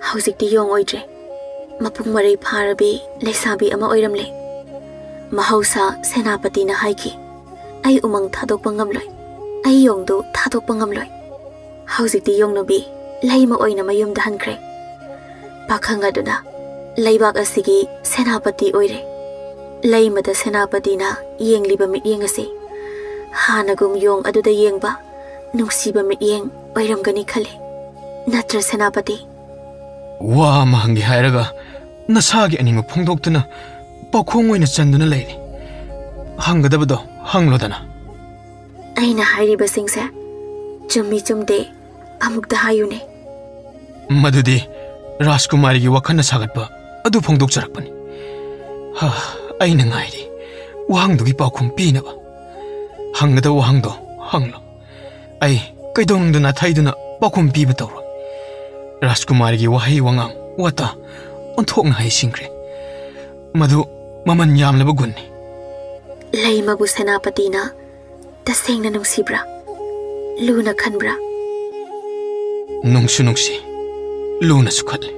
ꯍꯧꯖꯤꯛꯇꯤ ꯌꯣꯡ ꯑꯣꯏꯗ꯭ꯔꯦ꯫ ꯃꯄꯨꯡ ꯃꯔꯩ ꯐꯥꯔꯕꯤ ꯂꯩꯁꯥꯕꯤ ꯑꯃ ꯑꯣꯏꯔꯝꯂꯦ꯫ ꯃꯍꯧꯁꯥ ꯁꯦꯅꯥꯄꯇꯤꯅ ꯍꯥꯏꯈꯤ, "ꯑꯩ ꯎꯃꯪ ꯊꯥꯗꯣꯛꯄ ꯉꯝꯂꯣꯏ, ꯑꯩ ꯌꯣꯡꯗꯨ ꯊꯥꯗꯣꯛꯄ ꯉꯝꯂꯣꯏ"꯫ ꯍꯧꯖꯤꯛꯇꯤ ꯌꯣꯡꯅꯨꯕꯤ ꯂꯩꯃ ꯑꯣꯏꯅ ꯃꯌꯨꯝꯗ ꯍꯟꯈ꯭ꯔꯦ꯫ ꯄꯥꯈꯪ ꯑꯗꯨꯅ ꯂꯩꯕꯥꯛ ꯑꯁꯤꯒꯤ ꯁꯦꯅꯥꯄꯇꯤ ꯑꯣꯏꯔꯦ꯫ ꯂꯩꯃꯗ ꯁꯦꯅꯥꯄꯇꯤꯅ ꯌꯦꯡꯂꯤꯕ ꯃꯤꯠꯌꯦꯡ ꯑꯁꯤ ꯍꯥꯟꯅꯒꯨꯝ ꯌꯣꯡ ꯑꯗꯨꯗ ꯌꯦꯡꯕ ꯅꯨꯡꯁꯤꯕ ꯃꯤꯠꯌꯦꯡ ꯑꯣꯏꯔꯝꯒꯅꯤ ꯈꯜꯂꯤ꯫ ꯅꯠꯇ꯭ꯔ ꯁꯦꯅꯥꯄꯇꯤ? ꯋꯥ ꯑꯃ ꯍꯪꯒꯦ ꯍꯥꯏꯔꯒ ꯅꯁꯥꯒꯤ ꯑꯅꯤꯡꯕ ꯐꯣꯡꯗꯣꯛꯇꯨꯅ ꯄꯥꯎꯈꯣꯡ ꯑꯣꯏꯅ ꯆꯟꯗꯨꯅ ꯂꯩꯔꯤ꯫ ꯍꯪꯒꯗꯕꯗꯣ ꯍꯪꯂꯣꯗꯅ꯫ ꯑꯩꯅ ꯍꯥꯏꯔꯤꯕꯁꯤꯡꯁꯦ ꯆꯨꯝꯃꯤ ꯆꯨꯝꯗꯦ ꯑꯃꯨꯛꯇ ꯍꯥꯏꯌꯨꯅꯦ꯫ ꯃꯗꯨꯗꯤ ꯔꯥꯖꯀꯨꯃꯥꯔꯤꯒꯤ ꯋꯥꯈꯜꯅ ꯁꯥꯒꯠꯄ ꯑꯗꯨ ꯐꯣꯡꯗꯣꯛꯆꯔꯛꯄꯅꯤ꯫ ꯍꯥ, ꯑꯩꯅ ꯉꯥꯏꯔꯤ ꯋꯥꯍꯪꯗꯨꯒꯤ ꯄꯥꯎꯈꯨꯝ ꯄꯤꯅꯕ꯫ ꯍꯪꯒꯗꯕ ꯋꯥꯍꯪꯗꯣ ꯍꯪꯂꯣ꯫ ꯑꯩ ꯀꯩꯗꯧꯅꯨꯡꯗ ꯅꯥꯊꯩꯗꯨꯅ ꯄꯥꯎꯈꯨꯝ ꯄꯤꯕ ꯇꯧꯔꯣꯏ꯫ ꯔꯥꯖꯀꯨꯃꯥꯔꯤꯒꯤ ꯋꯥꯍꯩ ꯋꯥꯉꯥꯡ ꯋꯥꯇꯥ ꯑꯣꯟꯊꯣꯛꯅ ꯍꯩꯁꯤꯡꯈ꯭ꯔꯦ꯫ ꯃꯗꯨ ꯃꯃꯜ ꯌꯥꯝꯂꯕ ꯒꯨꯟꯅꯤ꯫ ꯂꯩꯃꯕꯨ ꯁꯦꯅꯥꯄꯇꯤꯅ ꯇꯁꯦꯡꯅ ꯅꯨꯡꯁꯤꯕ꯭ꯔꯥ? ꯂꯨꯅ ꯈꯟꯕ꯭ꯔꯥ? ꯅꯨꯡꯁꯨ ꯅꯨꯡꯁꯤ, ꯂꯨꯅꯁꯨ ꯈꯜꯂꯤ꯫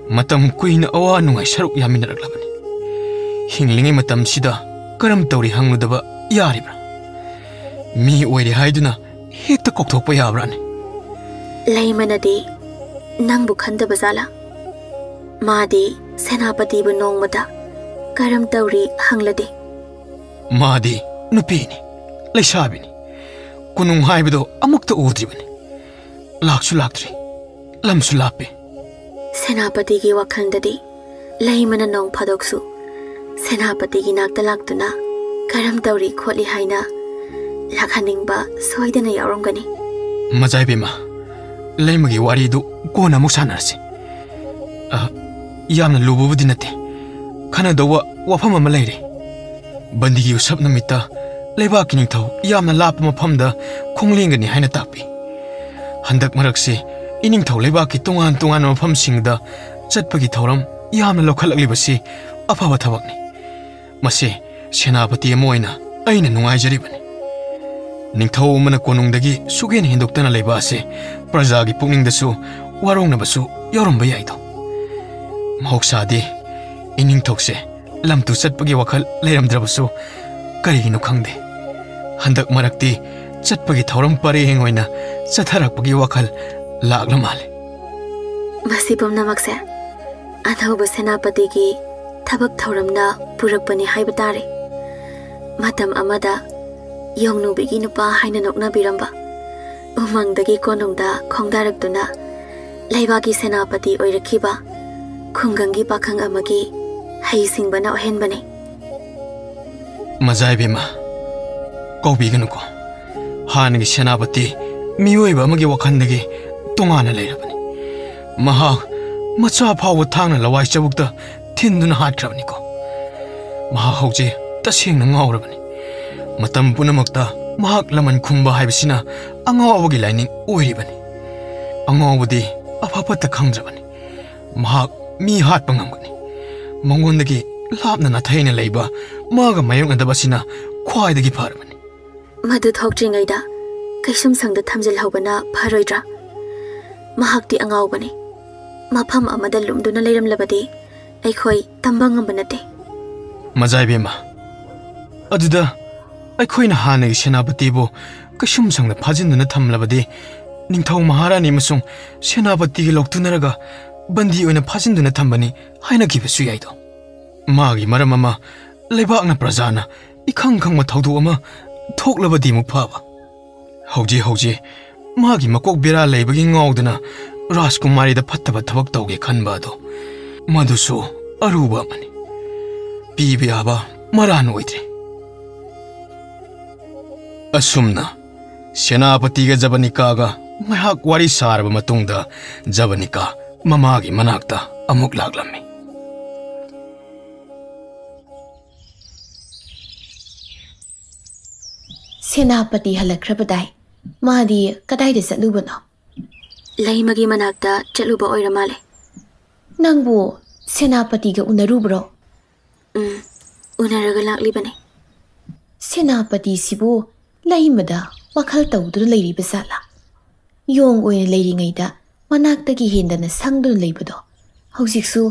ꯃꯇꯝ ꯀꯨꯏꯅ ꯑꯋꯥ ꯅꯨꯡꯉꯥꯏ ꯁꯔꯨꯛ ꯌꯥꯃꯤꯟꯅꯔꯛꯂꯕꯅꯤ꯫ ꯍꯤꯡꯂꯤꯉꯩ ꯃꯇꯝꯁꯤꯗ ꯀꯔꯝ ꯇꯧꯔꯤ ꯍꯪꯂꯨꯗꯕ ꯌꯥꯔꯤꯕ꯭ꯔꯥ? ꯃꯤ ꯑꯣꯏꯔꯦ ꯍꯥꯏꯗꯨꯅ ꯍꯦꯛꯇ ꯀꯥꯎꯊꯣꯛꯄ ꯌꯥꯕ꯭ꯔꯥꯅꯦ? ꯂꯩꯃꯅꯗꯤ ꯅꯪꯕꯨ ꯈꯟꯗꯕ ꯖꯥꯠꯂꯥ? ꯃꯥꯗꯤ ꯁꯦꯅꯥꯄꯇꯤꯕꯨ ꯅꯣꯡꯃꯇ "ꯀꯔꯝ ꯇꯧꯔꯤ?" ꯍꯪꯂꯗꯦ꯫ ꯃꯥꯗꯤ ꯅꯨꯄꯤꯅꯤ, ꯂꯩꯁꯥꯕꯤꯅꯤ꯫ ꯀꯣꯅꯨꯡ ꯍꯥꯏꯕꯗꯣ ꯑꯃꯨꯛꯇ ꯎꯗ꯭ꯔꯤꯕꯅꯤ꯫ ꯂꯥꯛꯁꯨ ꯂꯥꯛꯇ꯭ꯔꯤ, ꯂꯝꯁꯨ ꯂꯥꯞꯄꯤ꯫ ꯁꯦꯅꯥꯄꯇꯤꯒꯤ ꯋꯥꯈꯜꯗꯗꯤ ꯂꯩꯃꯅ ꯅꯣꯡ ꯐꯥꯗꯣꯛꯁꯨ ꯁꯦꯅꯥꯄꯇꯤꯒꯤ ꯅꯥꯛꯇ ꯂꯥꯛꯇꯨꯅ "ꯀꯔꯝ ꯇꯧꯔꯤ ꯈꯣꯠꯂꯤ" ꯍꯥꯏꯅ ꯂꯥꯛꯍꯟꯅꯤꯡꯕ ꯁꯣꯏꯗꯅ ꯌꯥꯎꯔꯝꯒꯅꯤ꯫ ꯃꯖꯥ ꯏꯕꯦꯝꯃ, ꯂꯩꯃꯒꯤ ꯋꯥꯔꯤꯗꯨ ꯀꯣꯟꯅ ꯑꯃꯨꯛ ꯁꯥꯟꯅꯔꯁꯤ꯫ ꯑ, ꯌꯥꯝꯅ ꯂꯨꯕꯕꯨꯗꯤ ꯅꯠꯇꯦ꯫ ꯈꯟꯅꯗꯧꯕ ꯋꯥꯐꯝ ꯑꯃ ꯂꯩꯔꯦ꯫ ꯕꯟꯗꯤꯒꯤ ꯎꯁꯞ ꯅꯨꯃꯤꯠꯇ ꯂꯩꯕꯥꯛꯀꯤ ꯅꯤꯡꯊꯧ ꯌꯥꯝꯅ ꯂꯥꯞꯄ ꯃꯐꯝꯗ ꯈꯣꯡ ꯂꯦꯡꯒꯅꯤ ꯍꯥꯏꯅ ꯇꯥꯛꯄꯤ꯫ ꯍꯟꯗꯛ ꯃꯔꯛꯁꯤ ꯏꯅꯤꯡꯊꯧ ꯂꯩꯕꯥꯛꯀꯤ ꯇꯣꯉꯥꯟ ꯇꯣꯉꯥꯟꯕ ꯃꯐꯝꯁꯤꯡꯗ ꯆꯠꯄꯒꯤ ꯊꯧꯔꯝ ꯌꯥꯝꯅ ꯂꯧꯈꯠꯂꯛꯂꯤꯕꯁꯤ ꯑꯐꯕ ꯊꯕꯛꯅꯤ꯫ ꯃꯁꯤ ꯁꯦꯅꯥꯄꯇꯤ ꯑꯃ ꯑꯣꯏꯅ ꯑꯩꯅ ꯅꯨꯡꯉꯥꯏꯖꯔꯤꯕꯅꯤ꯫ ꯅꯤꯡꯊꯧ ꯑꯃꯅ ꯀꯣꯅꯨꯡꯗꯒꯤ ꯁꯨꯛꯍꯦꯟ ꯍꯦꯟꯗꯣꯛꯇꯅ ꯂꯩꯕ ꯑꯁꯤ ꯄ꯭ꯔꯖꯥꯒꯤ ꯄꯨꯛꯅꯤꯡꯗꯁꯨ ꯋꯥꯔꯧꯅꯕꯁꯨ ꯌꯥꯎꯔꯝꯕ ꯌꯥꯏꯗꯣ꯫ ꯃꯍꯧꯁꯥꯗꯤ ꯏꯅꯤꯡꯊꯧꯁꯦ ꯂꯝꯇꯨ ꯆꯠꯄꯒꯤ ꯋꯥꯈꯜ ꯂꯩꯔꯝꯗ꯭ꯔꯕꯁꯨ ꯀꯔꯤꯒꯤꯅꯣ ꯈꯪꯗꯦ, ꯍꯟꯗꯛ ꯃꯔꯛꯇꯤ ꯆꯠꯄꯒꯤ ꯊꯧꯔꯝ ꯄꯔꯦꯡ ꯑꯣꯏꯅ ꯆꯠꯊꯔꯛꯄꯒꯤ ꯋꯥꯈꯜ ꯂꯥꯛꯂ ꯃꯥꯜꯂꯦ꯫ ꯃꯁꯤ ꯄꯨꯝꯅꯃꯛꯁꯦ ꯑꯅꯧꯕ ꯁꯦꯅꯥꯄꯇꯤꯒꯤ ꯊꯕꯛ ꯊꯧꯔꯝꯅ ꯄꯨꯔꯛꯄꯅꯤ ꯍꯥꯏꯕ ꯇꯥꯔꯦ꯫ ꯃꯇꯝ ꯑꯃꯗ ꯌꯣꯡꯅꯨꯕꯤꯒꯤ ꯅꯨꯄꯥ ꯍꯥꯏꯅ ꯅꯣꯛꯅꯕꯤꯔꯝꯕ ꯎꯃꯪꯗꯒꯤ ꯀꯣꯅꯨꯡꯗ ꯈꯣꯡꯗꯥꯔꯛꯇꯨꯅ ꯂꯩꯕꯥꯛꯀꯤ ꯁꯦꯅꯥꯄꯇꯤ ꯑꯣꯏꯔꯛꯈꯤꯕ ꯈꯨꯡꯒꯪꯒꯤ ꯄꯥꯈꯪ ꯑꯃꯒꯤ ꯍꯩꯁꯤꯡꯕꯅ ꯑꯣꯏꯍꯟꯕꯅꯤ꯫ ꯃꯖꯥ ꯏꯕꯦꯝꯃ, ꯀꯧꯕꯤꯒꯅꯨꯀꯣ꯫ ꯍꯥꯟꯅꯒꯤ ꯁꯦꯅꯥꯄꯇꯤ ꯃꯤꯑꯣꯏꯕ ꯑꯃꯒꯤ ꯋꯥꯈꯜꯗꯒꯤ ꯇꯣꯉꯥꯟꯅ ꯂꯩꯔꯕꯅꯤ꯫ ꯃꯍꯥꯛ ꯃꯆꯥ ꯐꯥꯎꯕ ꯊꯥꯡꯅ ꯂꯋꯥꯏ ꯆꯕꯨꯛꯇ ꯊꯤꯟꯗꯨꯅ ꯍꯥꯠꯈ꯭ꯔꯕꯅꯤꯀꯣ꯫ ꯃꯍꯥꯛ ꯍꯧꯖꯤꯛ ꯇꯁꯦꯡꯅ ꯉꯥꯎꯔꯕꯅꯤ꯫ ꯃꯇꯝ ꯄꯨꯝꯅꯃꯛꯇ ꯃꯍꯥꯛ ꯂꯃꯟ ꯈꯨꯝꯕ ꯍꯥꯏꯕꯁꯤꯅ ꯑꯉꯥꯎꯕꯒꯤ ꯂꯥꯏꯅꯤꯡ ꯑꯣꯏꯔꯤꯕꯅꯤ꯫ ꯑꯉꯥꯎꯕꯗꯤ ꯑꯐ ꯐꯠꯇ ꯈꯪꯗ꯭ꯔꯕꯅꯤ꯫ ꯃꯍꯥꯛ ꯃꯤ ꯍꯥꯠꯄ ꯉꯝꯒꯅꯤ꯫ ꯃꯉꯣꯟꯗꯒꯤ ꯂꯥꯞꯅ ꯅꯥꯊꯩꯅ ꯂꯩꯕ ꯃꯥꯒ ꯃꯥꯌꯣꯛꯅꯗꯕ ꯑꯁꯤꯅ ꯈ꯭ꯋꯥꯏꯗꯒꯤ ꯐꯔꯕꯅꯤ꯫ ꯃꯗꯨ ꯊꯣꯛꯇ꯭ꯔꯤꯉꯩꯗ ꯀꯩꯁꯨꯝꯁꯪꯗ ꯊꯝꯖꯤꯜꯍꯧꯕꯅ ꯐꯔꯣꯏꯗ꯭ꯔꯥ? ꯃꯍꯥꯛꯇꯤ ꯑꯉꯥꯎꯕꯅꯤ꯫ ꯃꯐꯝ ꯑꯃꯗ ꯂꯨꯝꯗꯨꯅ ꯂꯩꯔꯝꯂꯕꯗꯤ ꯑꯩꯈꯣꯏ ꯇꯝꯕ ꯉꯝꯕ ꯅꯠꯇꯦ꯫ ꯃꯖꯥ ꯏꯕꯦꯝꯃ, ꯑꯗꯨꯗ ꯑꯩꯈꯣꯏꯅ ꯍꯥꯟꯅꯒꯤ ꯁꯦꯅꯥꯄꯇꯤꯕꯨ ꯀꯩꯁꯨꯝꯁꯪꯗ ꯐꯥꯖꯤꯟꯗꯨꯅ ꯊꯝꯂꯕꯗꯤ ꯅꯤꯡꯊꯧ ꯃꯍꯥꯔꯥꯅꯤ ꯑꯃꯁꯨꯡ ꯁꯦꯅꯥꯄꯇꯤꯒ ꯂꯧꯇꯨꯅꯔꯒ ꯕꯟꯗꯤ ꯑꯣꯏꯅ ꯐꯥꯖꯤꯟꯗꯨꯅ ꯊꯝꯕꯅꯤ ꯍꯥꯏꯅꯈꯤꯕꯁꯨ ꯌꯥꯏꯗꯣ꯫ ꯃꯥꯒꯤ ꯃꯔꯝ ꯑꯃ ꯂꯩꯕꯥꯛꯅ ꯄ꯭ꯔꯖꯥꯅ ꯏꯈꯪ ꯈꯪꯕ ꯊꯧꯗꯣꯛ ꯑꯃ ꯊꯣꯛꯂꯕꯗꯤ ꯑꯃꯨꯛ ꯐꯕ꯫ ꯍꯧꯖꯤꯛ ꯍꯧꯖꯤꯛ ꯃꯥꯒꯤ ꯃꯀꯣꯛ ꯕꯦꯔꯥ ꯂꯩꯕꯒꯤ ꯉꯥꯎꯗꯅ ꯔꯥꯖꯀꯨꯃꯥꯔꯤꯗ ꯐꯠꯇꯕ ꯊꯕꯛ ꯇꯧꯒꯦ ꯈꯟꯕ ꯑꯗꯣ, ꯃꯗꯨꯁꯨ ꯑꯔꯨꯕ ꯑꯃꯅꯤ꯫ ꯄꯤꯕ ꯌꯥꯕ ꯃꯔꯥꯟ ꯑꯣꯏꯗ꯭ꯔꯦ꯫ ꯑꯁꯨꯝꯅ ꯁꯦꯅꯥꯄꯇꯤꯒ ꯖꯕꯅꯤꯀꯥꯒ ꯉꯥꯏꯍꯥꯛ ꯋꯥꯔꯤ ꯁꯥꯔꯕ ꯃꯇꯨꯡꯗ ꯖꯕꯅꯤꯀꯥ ꯃꯃꯥꯒꯤ ꯃꯅꯥꯛꯇ ꯑꯃꯨꯛ ꯂꯥꯛꯂꯝꯃꯤ꯫ ꯁꯦꯅꯥꯄꯇꯤ ꯍꯜꯂꯛꯈ꯭ꯔꯕꯗꯥꯏ? ꯃꯥꯗꯤ ꯀꯗꯥꯏꯗ ꯆꯠꯂꯨꯕꯅꯣ? ꯂꯩꯃꯒꯤ ꯃꯅꯥꯛꯇ ꯆꯠꯂꯨꯕ ꯑꯣꯏꯔ ꯃꯥꯜꯂꯦ꯫ ꯅꯪꯕꯨ ꯁꯦꯅꯥꯄꯇꯤꯒ ꯎꯅꯔꯨꯕ꯭ꯔꯣ? ꯎꯅꯔꯒ ꯂꯥꯛꯂꯤꯕꯅꯤ꯫ ꯁꯦꯅꯥꯄꯇꯤꯁꯤꯕꯨ ꯂꯩꯃꯗ ꯋꯥꯈꯜ ꯇꯧꯗꯨꯅ ꯂꯩꯔꯤꯕ ꯖꯥꯠꯂꯥ? ꯌꯣꯡ ꯑꯣꯏꯅ ꯂꯩꯔꯤꯉꯩꯗ ꯃꯅꯥꯛꯇꯒꯤ ꯍꯦꯟꯗꯅ ꯁꯪꯗꯨꯅ ꯂꯩꯕꯗꯣ, ꯍꯧꯖꯤꯛꯁꯨ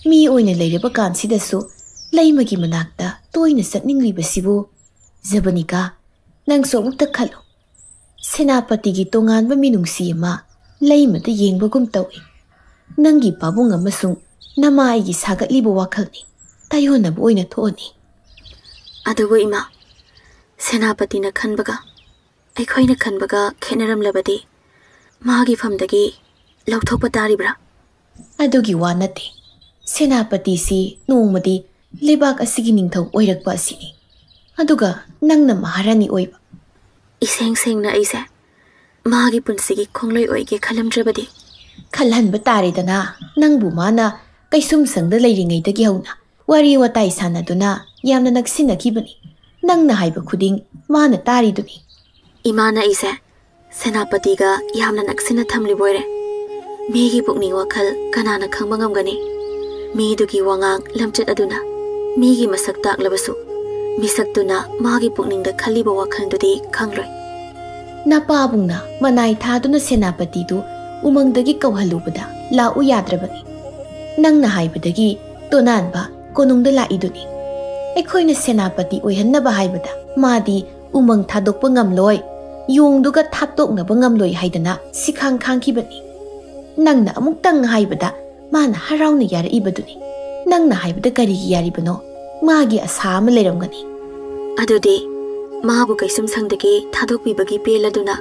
ꯃꯤ ꯑꯣꯏꯅ ꯂꯩꯔꯕ ꯀꯥꯟꯁꯤꯗꯁꯨ ꯂꯩꯃꯒꯤ ꯃꯅꯥꯛꯇ ꯇꯣꯏꯅ ꯆꯠꯅꯤꯡꯂꯤꯕꯁꯤꯕꯨ? ꯖꯕꯅꯤꯀꯥ, ꯅꯪꯁꯨ ꯑꯃꯨꯛꯇ ꯈꯜꯂꯨ꯫ ꯁꯦꯅꯥꯄꯇꯤꯒꯤ ꯇꯣꯉꯥꯟꯕ ꯃꯤꯅꯨꯡꯁꯤ ꯑꯃ ꯂꯩꯃꯗ ꯌꯦꯡꯕꯒꯨꯝ ꯇꯧꯏ꯫ ꯅꯪꯒꯤ ꯄꯥꯕꯨꯡ ꯑꯃꯁꯨꯡ ꯅꯃꯥ ꯑꯩꯒꯤ ꯁꯥꯒꯠꯂꯤꯕ ꯋꯥꯈꯜꯅꯤ꯫ ꯇꯥꯏꯌꯣꯟꯅꯕ ꯑꯣꯏꯅ ꯊꯣꯛꯑꯅꯤ꯫ ꯑꯗꯨꯕꯨ ꯏꯃꯥ, ꯁꯦꯅꯥꯄꯇꯤꯅ ꯈꯟꯕꯒ ꯑꯩꯈꯣꯏꯅ ꯈꯟꯕꯒ ꯈꯦꯠꯅꯔꯝꯂꯕꯗꯤ ꯃꯥꯒꯤ ꯐꯝꯗꯒꯤ ꯂꯧꯊꯣꯛꯄ ꯇꯥꯔꯤꯕ꯭ꯔꯥ? ꯑꯗꯨꯒꯤ ꯋꯥ ꯅꯠꯇꯦ꯫ ꯁꯦꯅꯥꯄꯇꯤꯁꯤ ꯅꯣꯡꯃꯗꯤ ꯂꯩꯕꯥꯛ ꯑꯁꯤꯒꯤ ꯅꯤꯡꯊꯧ ꯑꯣꯏꯔꯛꯄ ꯑꯁꯤꯅꯤ꯫ ꯑꯗꯨꯒ ꯅꯪꯅ ꯃꯍꯥꯔꯥꯅꯤ ꯑꯣꯏꯕ꯫ ꯏꯁꯦꯡ ꯁꯦꯡꯅ ꯑꯩꯁꯦ ꯃꯥꯒꯤ ꯄꯨꯟꯁꯤꯒꯤ ꯈꯣꯡꯂꯣꯏ ꯑꯣꯏꯒꯦ ꯈꯜꯂꯝꯗ꯭ꯔꯕꯗꯤ? ꯈꯜꯍꯟꯕ ꯇꯥꯔꯦꯗꯅ, ꯅꯪꯕꯨ ꯃꯥꯅ ꯀꯩꯁꯨꯝꯁꯪꯗ ꯂꯩꯔꯤꯉꯩꯗꯒꯤ ꯍꯧꯅ ꯋꯥꯔꯤ ꯋꯥꯇꯥꯏ ꯁꯥꯟꯅꯗꯨꯅ ꯌꯥꯝꯅ ꯅꯛꯁꯤꯟꯅꯈꯤꯕꯅꯤ꯫ ꯅꯪꯅ ꯍꯥꯏꯕ ꯈꯨꯗꯤꯡ ꯃꯥꯅ ꯇꯥꯔꯤꯗꯨꯅꯤ꯫ ꯏꯃꯥꯅ ꯑꯩꯁꯦ ꯁꯦꯅꯥꯄꯇꯤꯒ ꯌꯥꯝꯅ ꯅꯛꯁꯤꯟꯅ ꯊꯝꯂꯤꯕ ꯑꯣꯏꯔꯦ꯫ ꯃꯤꯒꯤ ꯄꯨꯛꯅꯤꯡ ꯋꯥꯈꯜ ꯀꯅꯥꯅ ꯈꯪꯕ ꯉꯝꯒꯅꯤ? ꯃꯤꯗꯨꯒꯤ ꯋꯥꯉꯥꯡ ꯂꯝꯆꯠ ꯑꯗꯨꯅ ꯃꯤꯒꯤ ꯃꯁꯛ ꯇꯥꯛꯂꯕꯁꯨ, ꯃꯤꯁꯛꯇꯨꯅ ꯃꯥꯒꯤ ꯄꯨꯛꯅꯤꯡꯗ ꯈꯜꯂꯤꯕ ꯋꯥꯈꯜꯗꯨꯗꯤ ꯈꯪꯂꯣꯏ꯫ ꯅꯄꯥꯕꯨꯡꯅ ꯃꯅꯥꯏ ꯊꯥꯗꯨꯅ ꯁꯦꯅꯥꯄꯇꯤꯗꯨ ꯎꯃꯪꯗꯒꯤ ꯀꯧꯍꯜꯂꯨꯕꯗ ꯂꯥꯛꯎ ꯌꯥꯗ꯭ꯔꯕꯅꯤ꯫ ꯅꯪꯅ ꯍꯥꯏꯕꯗꯒꯤ ꯇꯣꯅꯥꯟꯕ ꯀꯣꯅꯨꯡꯗ ꯂꯥꯛꯏꯗꯨꯅꯤ꯫ ꯑꯩꯈꯣꯏꯅ ꯁꯦꯅꯥꯄꯇꯤ ꯑꯣꯏꯍꯟꯅꯕ ꯍꯥꯏꯕꯗ ꯃꯥꯗꯤ ꯎꯃꯪ ꯊꯥꯗꯣꯛꯄ ꯉꯝꯂꯣꯏ, ꯌꯣꯡꯗꯨꯒ ꯊꯥꯞꯇꯣꯛꯅꯕ ꯉꯝꯂꯣꯏ ꯍꯥꯏꯗꯅ ꯁꯤꯈꯥꯡ ꯈꯥꯡꯈꯤꯕꯅꯤ꯫ ꯅꯪꯅ ꯑꯃꯨꯛꯇꯪ ꯍꯥꯏꯕꯗ ꯃꯥꯅ ꯍꯔꯥꯎꯅ ꯌꯥꯔꯛꯏꯕꯗꯨꯅꯤ꯫ ꯅꯪꯅ ꯍꯥꯏꯕꯗ ꯀꯔꯤꯒꯤ ꯌꯥꯔꯤꯕꯅꯣ? ꯃꯥꯒꯤ ꯑꯁꯥ ꯑꯃ ꯂꯩꯔꯝꯒꯅꯤ꯫ ꯑꯗꯨꯗꯤ ꯃꯥꯕꯨ ꯀꯩꯁꯨꯝꯁꯪꯗꯒꯤ ꯊꯥꯗꯣꯛꯄꯤꯕꯒꯤ ꯄꯦꯜꯂꯗꯨꯅ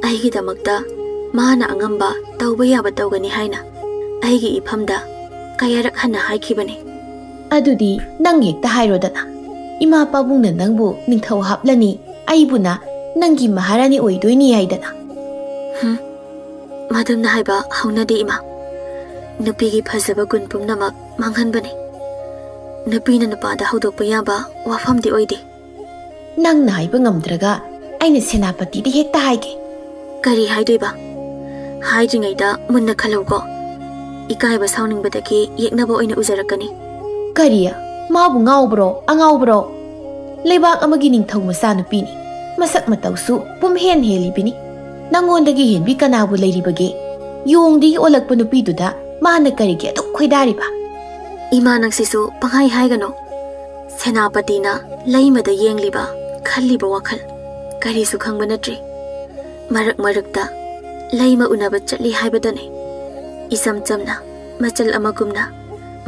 ꯑꯩꯒꯤꯗꯃꯛꯇ ꯃꯥꯅ ꯑꯉꯝꯕ ꯇꯧꯕ ꯌꯥꯕ ꯇꯧꯒꯅꯤ ꯍꯥꯏꯅ ꯑꯩꯒꯤ ꯏꯐꯝꯗ ꯀꯌꯥꯔꯛ ꯍꯟꯅ ꯍꯥꯏꯈꯤꯕꯅꯤ꯫ ꯑꯗꯨꯗꯤ ꯅꯪ ꯍꯦꯛꯇ ꯍꯥꯏꯔꯣꯗꯅ, ꯏꯃꯥ ꯄꯥꯕꯨꯡꯅ ꯅꯪꯕꯨ ꯅꯤꯡꯊꯧ ꯍꯥꯞꯂꯅꯤ, ꯑꯩꯕꯨꯅ ꯅꯪꯒꯤ ꯃꯍꯥꯔꯥꯅꯤ ꯑꯣꯏꯗꯣꯏꯅꯤ ꯍꯥꯏꯗꯅ꯫ ꯍꯨꯝ, ꯃꯗꯨꯝꯅ ꯍꯥꯏꯕ ꯍꯧꯅꯗꯦ ꯏꯃꯥ꯫ ꯅꯨꯄꯤꯒꯤ ꯐꯖꯕ ꯒꯨꯟ ꯄꯨꯝꯅꯃꯛ ꯃꯥꯡꯍꯟꯕꯅꯤ꯫ ꯅꯨꯄꯤꯅ ꯅꯨꯄꯥꯗ ꯍꯧꯗꯣꯛꯄ ꯌꯥꯕ ꯋꯥꯐꯝꯗꯤ ꯑꯣꯏꯗꯦ꯫ ꯅꯪꯅ ꯍꯥꯏꯕ ꯉꯝꯗ꯭ꯔꯒ ꯑꯩꯅ ꯁꯦꯅꯥꯄꯇꯤꯗ ꯍꯦꯛꯇ ꯍꯥꯏꯒꯦ꯫ ꯀꯔꯤ ꯍꯥꯏꯗꯣꯏꯕ? ꯍꯥꯏꯗ꯭ꯔꯤꯉꯩꯗ ꯃꯨꯟꯅ ꯈꯜꯍꯧꯀꯣ꯫ ꯏꯀꯥꯏꯕ ꯁꯥꯎꯅꯤꯡꯕꯗꯒꯤ ꯌꯦꯛꯅꯕ ꯑꯣꯏꯅ ꯎꯖꯔꯛꯀꯅꯤ꯫ ꯀꯔꯤ? ꯃꯥꯕꯨ ꯉꯥꯎꯕ꯭ꯔꯣ, ꯑꯉꯥꯎꯕ꯭ꯔꯣ? ꯂꯩꯕꯥꯛ ꯑꯃꯒꯤ ꯅꯤꯡꯊꯧ ꯃꯆꯥꯅꯨꯄꯤꯅꯤ꯫ ꯃꯁꯛ ꯃꯇꯧꯁꯨ ꯄꯨꯝꯍꯦꯟ ꯍꯦꯜꯂꯤꯕꯅꯤ꯫ ꯅꯪꯉꯣꯟꯗꯒꯤ ꯍꯦꯟꯕꯤ ꯀꯅꯥꯕꯨ ꯂꯩꯔꯤꯕꯒꯦ? ꯌꯣꯡꯗꯒꯤ ꯑꯣꯜꯂꯛꯄ ꯅꯨꯄꯤꯗꯨꯗ ꯃꯥꯅ ꯀꯔꯤꯒꯤ ꯑꯗꯨꯛ ꯈꯣꯏꯗꯥꯔꯤꯕ? ꯏꯃꯥ, ꯅꯪꯁꯤꯁꯨ ꯄꯪꯍꯥꯏ ꯍꯥꯏꯒꯅꯨ꯫ ꯁꯦꯅꯥꯄꯇꯤꯅ ꯂꯩꯃꯗ ꯌꯦꯡꯂꯤꯕ, ꯈꯜꯂꯤꯕ ꯋꯥꯈꯜ ꯀꯔꯤꯁꯨ ꯈꯪꯕ ꯅꯠꯇ꯭ꯔꯤ꯫ ꯃꯔꯛ ꯃꯔꯛꯇ ꯂꯩꯃ ꯎꯅꯕ ꯆꯠꯂꯤ ꯍꯥꯏꯕꯗꯅꯤ꯫ ꯏꯆꯝ ꯆꯝꯅ, ꯃꯆꯜ ꯑꯃꯒꯨꯝꯅ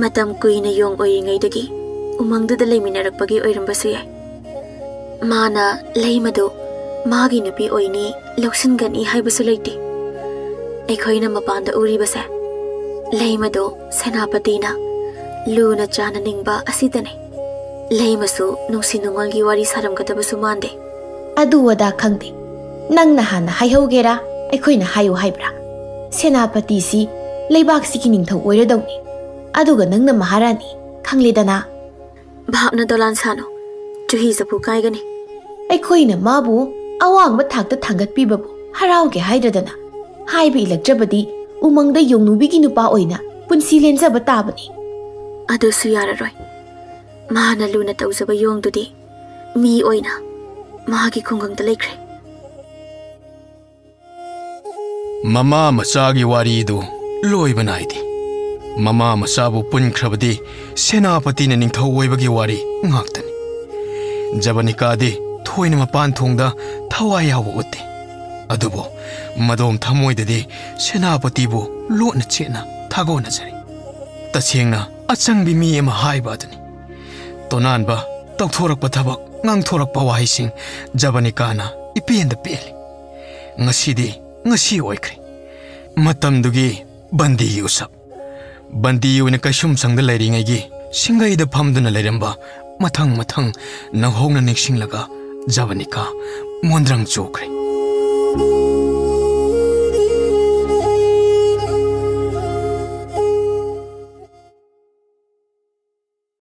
ꯃꯇꯝ ꯀꯨꯏꯅ ꯌꯣꯡ ꯑꯣꯏꯔꯤꯉꯩꯗꯒꯤ ꯎꯃꯪꯗꯨꯗ ꯂꯩꯃꯤꯟꯅꯔꯛꯄꯒꯤ ꯑꯣꯏꯔꯝꯕꯁꯨ ꯌꯥꯏ꯫ ꯃꯥꯅ ꯂꯩꯃꯗꯨ ꯃꯥꯒꯤ ꯅꯨꯄꯤ ꯑꯣꯏꯅꯤ, ꯂꯧꯁꯤꯟꯒꯅꯤ ꯍꯥꯏꯕꯁꯨ ꯂꯩꯇꯦ꯫ ꯑꯩꯈꯣꯏꯅ ꯃꯄꯥꯟꯗ ꯎꯔꯤꯕꯁꯦ, ꯂꯩꯃꯗꯨ ꯁꯦꯅꯥꯄꯇꯤꯅ ꯂꯨꯅ ꯆꯥꯟꯅꯅꯤꯡꯕ ꯑꯁꯤꯗꯅꯤ꯫ ꯂꯩꯃꯁꯨ ꯅꯨꯡꯁꯤ ꯅꯨꯡꯉꯣꯜꯒꯤ ꯋꯥꯔꯤ ꯁꯥꯔꯝꯒꯗꯕꯁꯨ ꯃꯥꯟꯗꯦ꯫ ꯑꯗꯨ ꯑꯗꯥ ꯈꯪꯗꯦ꯫ ꯅꯪꯅ ꯍꯥꯟꯅ ꯍꯥꯏꯍꯧꯒꯦꯔꯥ, ꯑꯩꯈꯣꯏꯅ ꯍꯥꯏꯌꯨ ꯍꯥꯏꯕ꯭ꯔꯥ? ꯁꯦꯅꯥꯄꯇꯤꯁꯤ ꯂꯩꯕꯥꯛꯁꯤꯒꯤ ꯅꯤꯡꯊꯧ ꯑꯣꯏꯔꯗꯧꯅꯤ꯫ ꯑꯗꯨꯒ ꯅꯪꯅ ꯃꯍꯥꯔꯥꯅꯤ, ꯈꯪꯂꯦꯗꯅ? ꯚꯥꯞꯅ ꯗꯣꯂꯥꯟ ꯁꯥꯅꯨ, ꯆꯨꯍꯤ ꯆꯐꯨ ꯀꯥꯏꯒꯅꯤ꯫ ꯑꯩꯈꯣꯏꯅ ꯃꯥꯕꯨ ꯑꯋꯥꯡꯕ ꯊꯥꯛꯇ ꯊꯥꯡꯒꯠꯄꯤꯕꯕꯨ ꯍꯔꯥꯎꯒꯦ ꯍꯥꯏꯗ꯭ꯔꯗꯅ, ꯍꯥꯏꯕ ꯏꯜꯂꯛꯇ꯭ꯔꯕꯗꯤ ꯎꯃꯪꯗ ꯌꯣꯡꯅꯨꯕꯤꯒꯤ ꯅꯨꯄꯥ ꯑꯣꯏꯅ ꯄꯨꯟꯁꯤ ꯂꯦꯟꯖꯕ ꯇꯥꯕꯅꯤ꯫ ꯑꯗꯨꯁꯨ ꯌꯥꯔꯔꯣꯏ꯫ ꯃꯥꯅ ꯂꯨꯅ ꯇꯧꯖꯕ ꯌꯣꯡꯗꯨꯗꯤ ꯃꯤ ꯑꯣꯏꯅ ꯃꯥꯒꯤ ꯈꯨꯡꯒꯪꯗ ꯂꯩꯈ꯭ꯔꯦ꯫ ꯃꯃꯥ ꯃꯆꯥꯒꯤ ꯋꯥꯔꯤꯗꯨ ꯂꯣꯏꯕ ꯅꯥꯏꯗꯦ꯫ ꯃꯃꯥ ꯃꯆꯥꯕꯨ ꯄꯨꯟꯈ꯭ꯔꯕꯗꯤ ꯁꯦꯅꯥꯄꯇꯤꯅ ꯅꯤꯡꯊꯧ ꯑꯣꯏꯕꯒꯤ ꯋꯥꯔꯤ ꯉꯥꯛꯇꯅꯤ꯫ ꯖꯕꯅꯤꯀꯥꯗꯤ ꯊꯣꯏꯅ ꯃꯄꯥꯟ ꯊꯣꯡꯗ ꯊꯋꯥꯏ ꯌꯥꯎꯕ ꯎꯠꯇꯦ꯫ ꯑꯗꯨꯕꯨ ꯃꯗꯣꯝ ꯊꯃꯣꯏꯗꯗꯤ ꯁꯦꯅꯥꯄꯇꯤꯕꯨ ꯂꯣꯠꯅ ꯆꯦꯠꯅ ꯊꯥꯒꯣꯟꯅꯖꯔꯤ꯫ ꯇꯁꯦꯡꯅ ꯑꯆꯪꯕꯤ ꯃꯤ ꯑꯃ ꯍꯥꯏꯕ ꯑꯗꯨꯅꯤ꯫ ꯇꯣꯅꯥꯟꯕ ꯇꯧꯊꯣꯔꯛꯄ ꯊꯕꯛ, ꯉꯥꯡꯊꯣꯔꯛꯄ ꯋꯥꯍꯩꯁꯤꯡ ꯖꯕꯅꯤꯀꯥꯅ ꯏꯄꯦꯟꯗ ꯄꯦꯜꯂꯤ꯫ ꯉꯁꯤꯗꯤ ꯉꯁꯤ ꯑꯣꯏꯈ꯭ꯔꯦ꯫ ꯃꯇꯝꯗꯨꯒꯤ ꯕꯟꯗꯤꯒꯤ ꯎꯁꯞ꯫ ꯕꯟꯗꯤ ꯑꯣꯏꯅ ꯀꯩꯁꯨꯝꯁꯪꯗ ꯂꯩꯔꯤꯉꯩꯒꯤ ꯁꯤꯡꯒꯩꯗ ꯐꯝꯗꯨꯅ ꯂꯩꯔꯝꯕ ꯃꯊꯪ ꯃꯊꯪ ꯅꯧꯍꯧꯅ ꯅꯤꯡꯁꯤꯡꯂꯒ ꯖꯕꯅꯤꯀꯥ ꯃꯣꯟꯗ꯭ꯔꯪ ꯆꯨꯈ꯭ꯔꯦ꯫